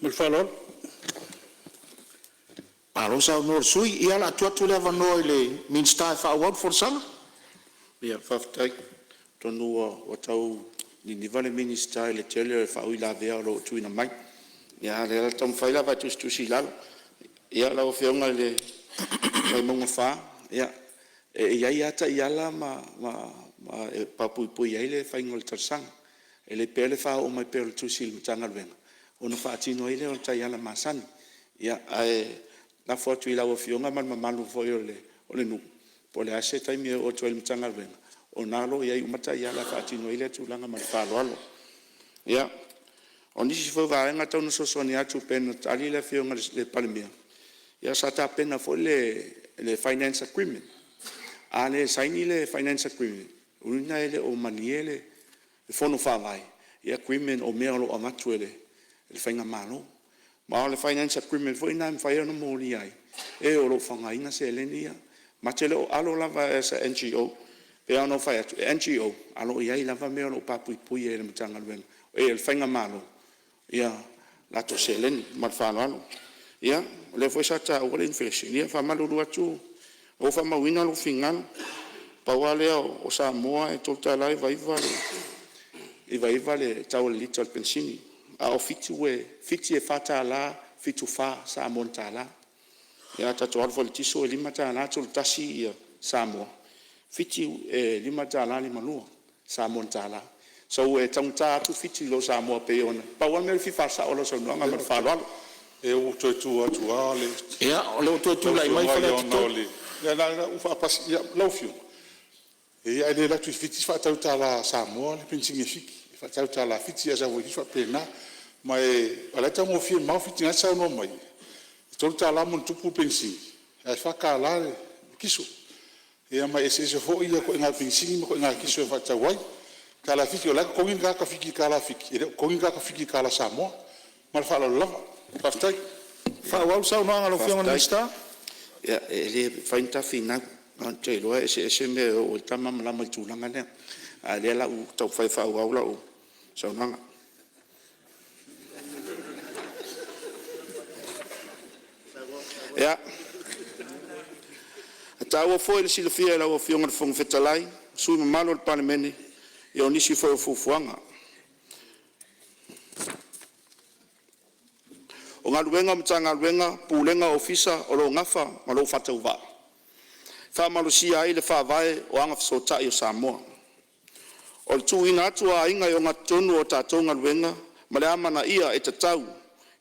Ma le faaaloalo. Malo saunoa i le sui usufono. Ia, o le a tuu atu le avanoa i le Minisita e faaauau le folasaga. Ia faafetai. Atonu ua tau niniva le Minisita i le tele o faauilavea o lo o tuuina mai, a o lea o le a taumafai lava e tusitusi i lalo. Ia, lau Afioga i le Vaimauga 4, ia, e i ai lava taiala e papuipui ai le faiga o le talosaga. E le pea le faaoo mai pea o le tusi i le Matagaluega ona faatino ai lea o taiala masani. Ia, ae lafo atu i lau Afioga ma le mamalu foi o le nuu po o le a se taimi e oo atu ai i le Matagaluega, o lena o lo o i ai uma taiala e faatino ai lea tulaga. Ma le faaaloalo. Ia, o nisi foi o vaega e tau ina fesoasoani atu pei ona tali le Afioga i le Palemia, ia sa tapena foi le finance agreement. A le saini le finance agreement, lona uiga e le o malie le Fono Faavae i agreement o mea o lo o avatu e le faigamalo. Ma o le finance agreement foi lena e mafai ona molia ai e o lo o faaaogaina seleni ia. Ma te le o alo lava as a NGO. E pei lava ona ou fai atu e NGO ae o lo o i ai lava mea o lo o pa puipui e le Matagaluega e le Faigamalo ia latou seleni. Ma le faaaloalo. Ia, o lea foi sa taua le inflation, ia e faamalulu atu ua ou faamauina lou finagalo. Pau lava lea o Samoa e $3.99 le tau o le lita o le penisini, a o Fiti e $4.74 Samoa tala. Ia a tatou alu foi i le kiso e $5.31 Samoa, Fiti e $5.52 Samoa tala. So e taugata atu Fiti i lo Samoa pei ona… Pau lava le mea o le fia faasao o lau saunoaga ma le faaaloalo. Ia, ua ou toe tu atu lava o le… Ia, o lea ua toe tulai mai Faleata 3. Ia leaga ua faapasi… Lau Afioga, e le alu atu i Fiti faatau i tala Samoa le penisini a Fiti, e faatau i tala Fiti, ae sau foi i Fiti e faapena. Ma o la e taugofie mamao Fiti o lena e te saunoa mai e $3+ le penisini ae $4 le kiso. Ia ma e eseese foi ituaiga penisini ma ituaiga kiso e faatau ai. Tala Fiti o la e totogi le tagata Fiti i le tala Fiti, e le o totogi le tagata Fiti i le tala Samoa. Ma le faaaloalo lava. Faafetai. Faaauau le saunoaga a lau Afioga i le Minisita. Faafetai. Ia, e le mafai ona ta finau, aua ou te iloa e eseese mea e oo i ai le ta malamalama i le tulaga lea. A o lea o le a ou taumafai e faaauau lau saunoaga. Ia, e taua foi le silafia e lau Afioga i le Fofoga Fetalai ma sui usufono mamalu o le Palemene o nisi foi o fuafuaga o galuega a Matagaluega, Pulega ma Ofisa o lo o nafa ma lou faatauvaa e faamalosia ai le Faavae o Agafesootai o Samoa. O le tuuina atu o aiga e ogatotonu o tatou galuega ma le amanaia e tatau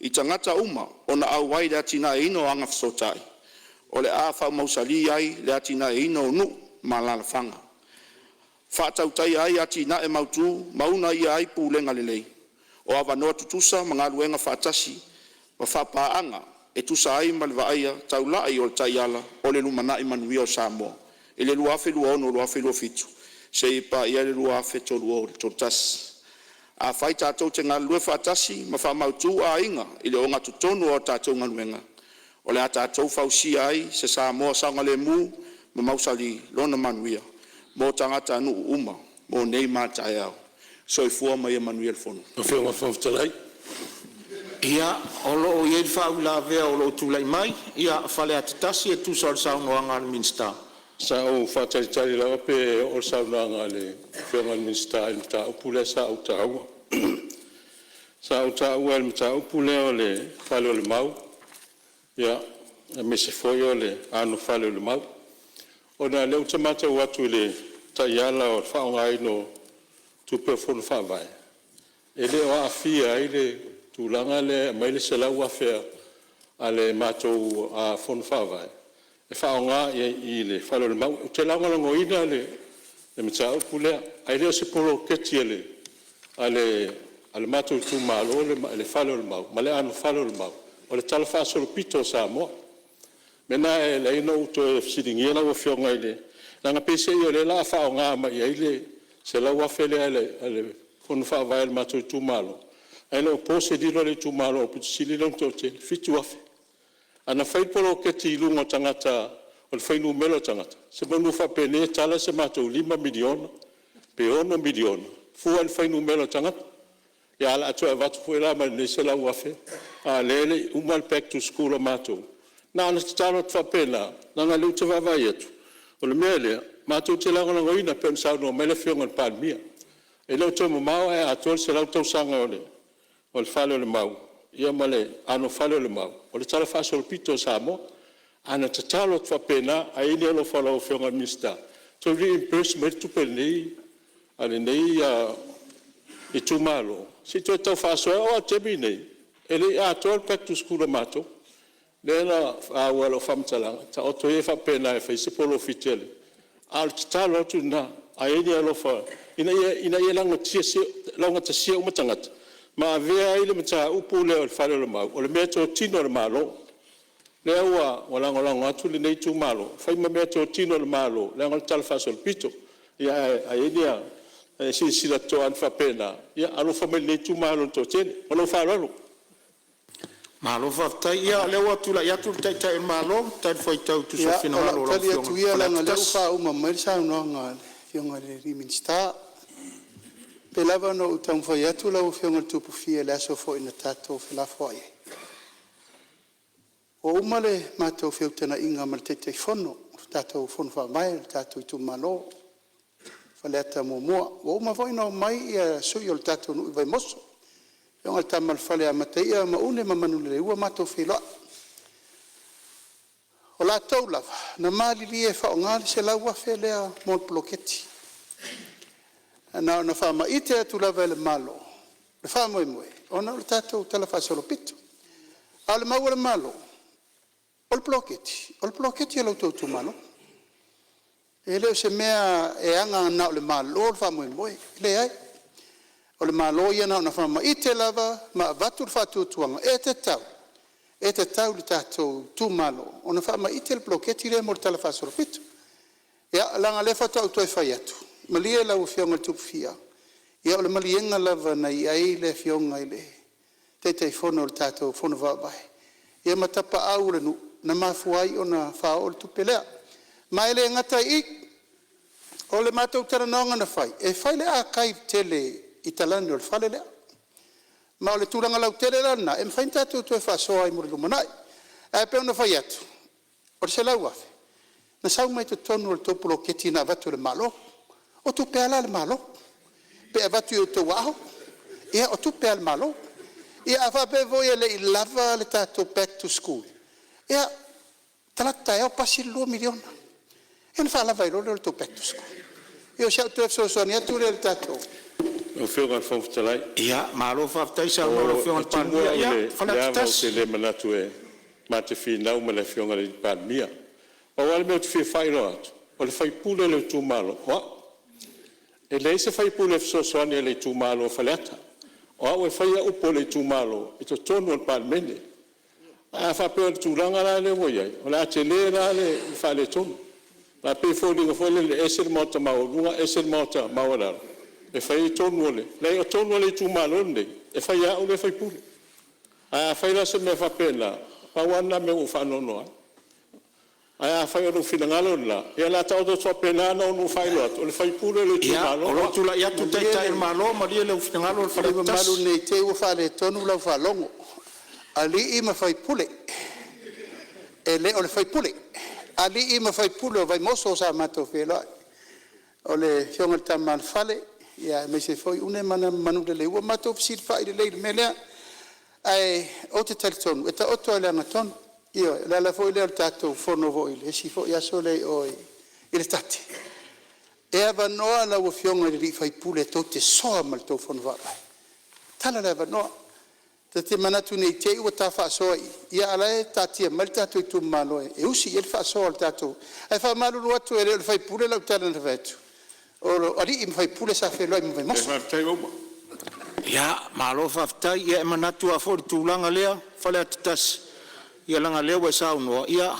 i tagata uma ona auai i le atinaeina o Agafesootai, o le a faamausali ai le atinaeina o nuu ma alaalafaga, faatautaia ai atinae mautu ma uunaia ai pulega lelei, o avanoa tutusa ma galulue faatasi ma faipaaga e tusa ai ma le vaaia taulai o Taiala mo le Lumanai Manuia o Samoa 2026-2027 seia paia le 2031. Afai tatou te galulue faatasi ma faamautu aiga i le ogatotonu o a tatou galuega, o le a tatou fausia ai se Samoa saogalemu ma mausali lona manuia mo tagatanuu uma mo nei ma a taeao. Soifua ma ia manuia le fono. Ia, o lo o i ai le faauilavea o lo o tulai mai ia Faleata 1 e tusa o le saunoaga a le Minisita. Sa ou faatalitali lava pe oo le saunoaga a le Afioga i le Minisita i le mataupu lea sa ou taua. Sa ou taua i le mataupu lea o le Fale o le Mau aemaise foi o le anofale o le Mau. Ona o lea ou te matau atu i le taiala o le faaaogaina o tupe o Fono Faavae, e le o aafia ai le tulaga lea e aumai le $100,000 a le matou Fono Faavae e faaaoga i le Fale o le Mau. Ou te lagolagoina le mataupu lea, ae le o se poloketi a le matou itumalo le Fale o le Mau ma le anofale o le Mau, o le talafaasolopito o Samoa. O le mea lena e ala ai ona ou toe fesiligia lau Afioga i le… leaga peiseai o lea o le a faaaoga mai i ai le $100,000 lea a le Fono Faavae a le matou itumalo, ae le o po se lilo le itumalo aupito sili lea ona toatele, e 7,000. Ana fai le poloketi i luga o tagata o le fuainumera o tagata, semeamanu faapenei e tala se matou $5 miliona pe $6 miliona fua i le fuainumera o tagata. Ia ae o le a toe avatu foi la ma lenei $100,000 a o lea e le i uma le back to school a matou. Na ona tatalo atu faapena leaga o lea ou te vaavaai atu, o le mea lea matou te lagolagoina pei ona saunoa mai le Afioga i le Palemia. E le o toe mamao ae atoa le 100 tausaga o le Fale o le Mau ma le anofale o le Mau, o le talafaasolopito o Samoa. Ae na tatalo atu faapena, a i ai ni alofa o lau Afioga i le Minisita, toe reimburse mai le tupe a lenei itumalo se i toe tau faasoa ai. Aua o le taimi lenei, e le i atoa le back to school a matou. Lea na maua i lau faamatalaga, taoto ia faapena e fai se polofiti a le… A o le tatalo atu lena, a i ai ni alofa ina ia laugatasia uma tagata ma avea ai le mataupu lea o le Fale o le Mau o le meatotino a le Malo. Lea ua lagolago atu lenei itumalo e fai ma meatotino a le Malo leaga o le talafaasolopito. Ia a i ai ni a e silasila totoa ane faapena, ia alofa mai i lenei itumalo toatele. Ma lou faaaloalo. Malo faafetai. Ia o lea ua tulai atu le Taitai o le Malo e talifuaitau e tusa ai o Ia, o finagalo lau o lau tali Afioga atu ia Faleata leaga o lea ua 1. faauma mai le saunoaga a le Afioga i le Minisita. E pei lava ona ou taumafai atu lau Afioga i le Tupufia i le aso foi na tatou felafoai ai, ua uma le matou feutagaiga ma le Taitaifono o le tatou Fono Faavae o le tatou itumalo Faleata 1. Ua uma foi ona omai sui o le tatou nuu i Vaimoso, le afioga i le Tama a le Fale ia Mataia ma Une ma Manuleleua ua matou feiloai. O latou lava na malilie e faaaoga le $100,000 lea mo le poloketi. Ae na ona faamaite atu lava e le Malo le faamoemoe ona o le tatou talafaasolopito. A o le mau a le Malo, o le poloketi, o le poloketi a lo outou itumalo. E le o se mea e aga na o le Malo le faamoemoe, e leai. O le Malo ia na ona faamaite lava ma avatu le faatuatuaga e tatau, e tatau i le tatou itumalo ona faamaite le poloketi lea mo le talafaasolopito. Ia leaga o lea faatoa ou toe fai atu, malie lau Afioga i le Tupufia, ia o le maliega lava na i ai le Afioga i le Taitaifono o le tatou Fono Faavae ia ma tapaau o le nuu na mafua ai ona faaoo le tupe lea. Ma e le gata i i, o le matou talanoaga na fai, e fai le archive tele i talaane o le fale lea. Ma o le tulaga lautele la lena e mafai ona tatou toe faasoa ai mo le lumanai. Ae pei ona fai atu, o le $100,000 na sau mai totonu o le tou poloketi na avatu e le Malo. O tupe lava la a le Malo, pe avatu i outou aao, ia o tupe lava a le Malo. Ia a faapea foi e le i lava le tatou back to school, ia, talaatu taeao pasi le $2 miliona ia ona faalava ai loa lea o le tou back to school. Ia o si au toe fesoasoani atu lea i le tatou… Lau Afioga i le Fofoga Fetalai… Ia malo faafetai saunoa i lau Afioga i E le tumu Palemia. au Ia i le Faleata ava, ou te 1. le manatu ma te finau ma le Afioga i le Palemia. Pau lava le mea ou te fia faailoa atu, o le sui usufono o le itumalo o au. E leai se sui usufono fesoasoani a le itumalo o Faleata. O au e faia upu a le itumalo i totonu o le Palemene. Ae a faapea o le tulaga la lea ua i ai, o le a tele la le faaletonu. O le a pei e foliga foi lele e ese le Maota maualuga ese le Maota maualalo e fai ai tonu a le… Leai o tonu a le itumalo lenei e fai e au lea e sui usufono. Ae afai la o se mea faapena, pau lava lena mea ua ou faanoanoa ai. Ae afai o lou finagalo lena, ia o le a taoto atu faapena ona ua ou faailoa atu, o le sui usufono o le Ia itumalo o o lo o au. tulai atu le Malie Taitai o le le Malo, malie lou finagalo sui Faleata usufono 1. mamalu ne i te i ua faaletonu lau faalogo. Alii ma Faipule, e le o le faipule. Alii ma Faipule o Vaimoso sa matou feiloai, o le afioga i le Tama a le Fale aemaise foi Une ma Manuleleua, matou fesilafai lelei i le mea lea. Ae ou te talitonu e taoto lava i le amiotonu. Ioe. O le ala foi lea o le tatou fono foi i le isi foi aso lea i o i le TATTE, e avanoa lau Afioga i le sui usufono tou te soa ma le tou fono faavae, tatala le avanoa. Ta te manatu ne i te i ua ta faasoa i i, a o la e taatia mai le tatou itumalo e usi i ai le faasoa a le tatou… Ae faamalulu atu e le o le sui usufono lau tala na fai atu, o alii ma faipule sa feiloai ma Vaimoso. Ia malo faafetai. Ia e manatu lava foi i le tulaga lea Faleata 1, ia leaga o lea ua e saunoa, ia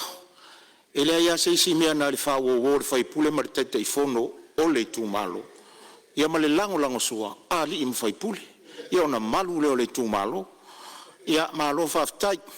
e leai lava se isi mea na o le faauouo e le sui usufono ma le Taitaifono o le itumalo, ia ma le lagolagosua a alii ma faipule, ia ona malu lea o le itumalo. Ia malo faafetai.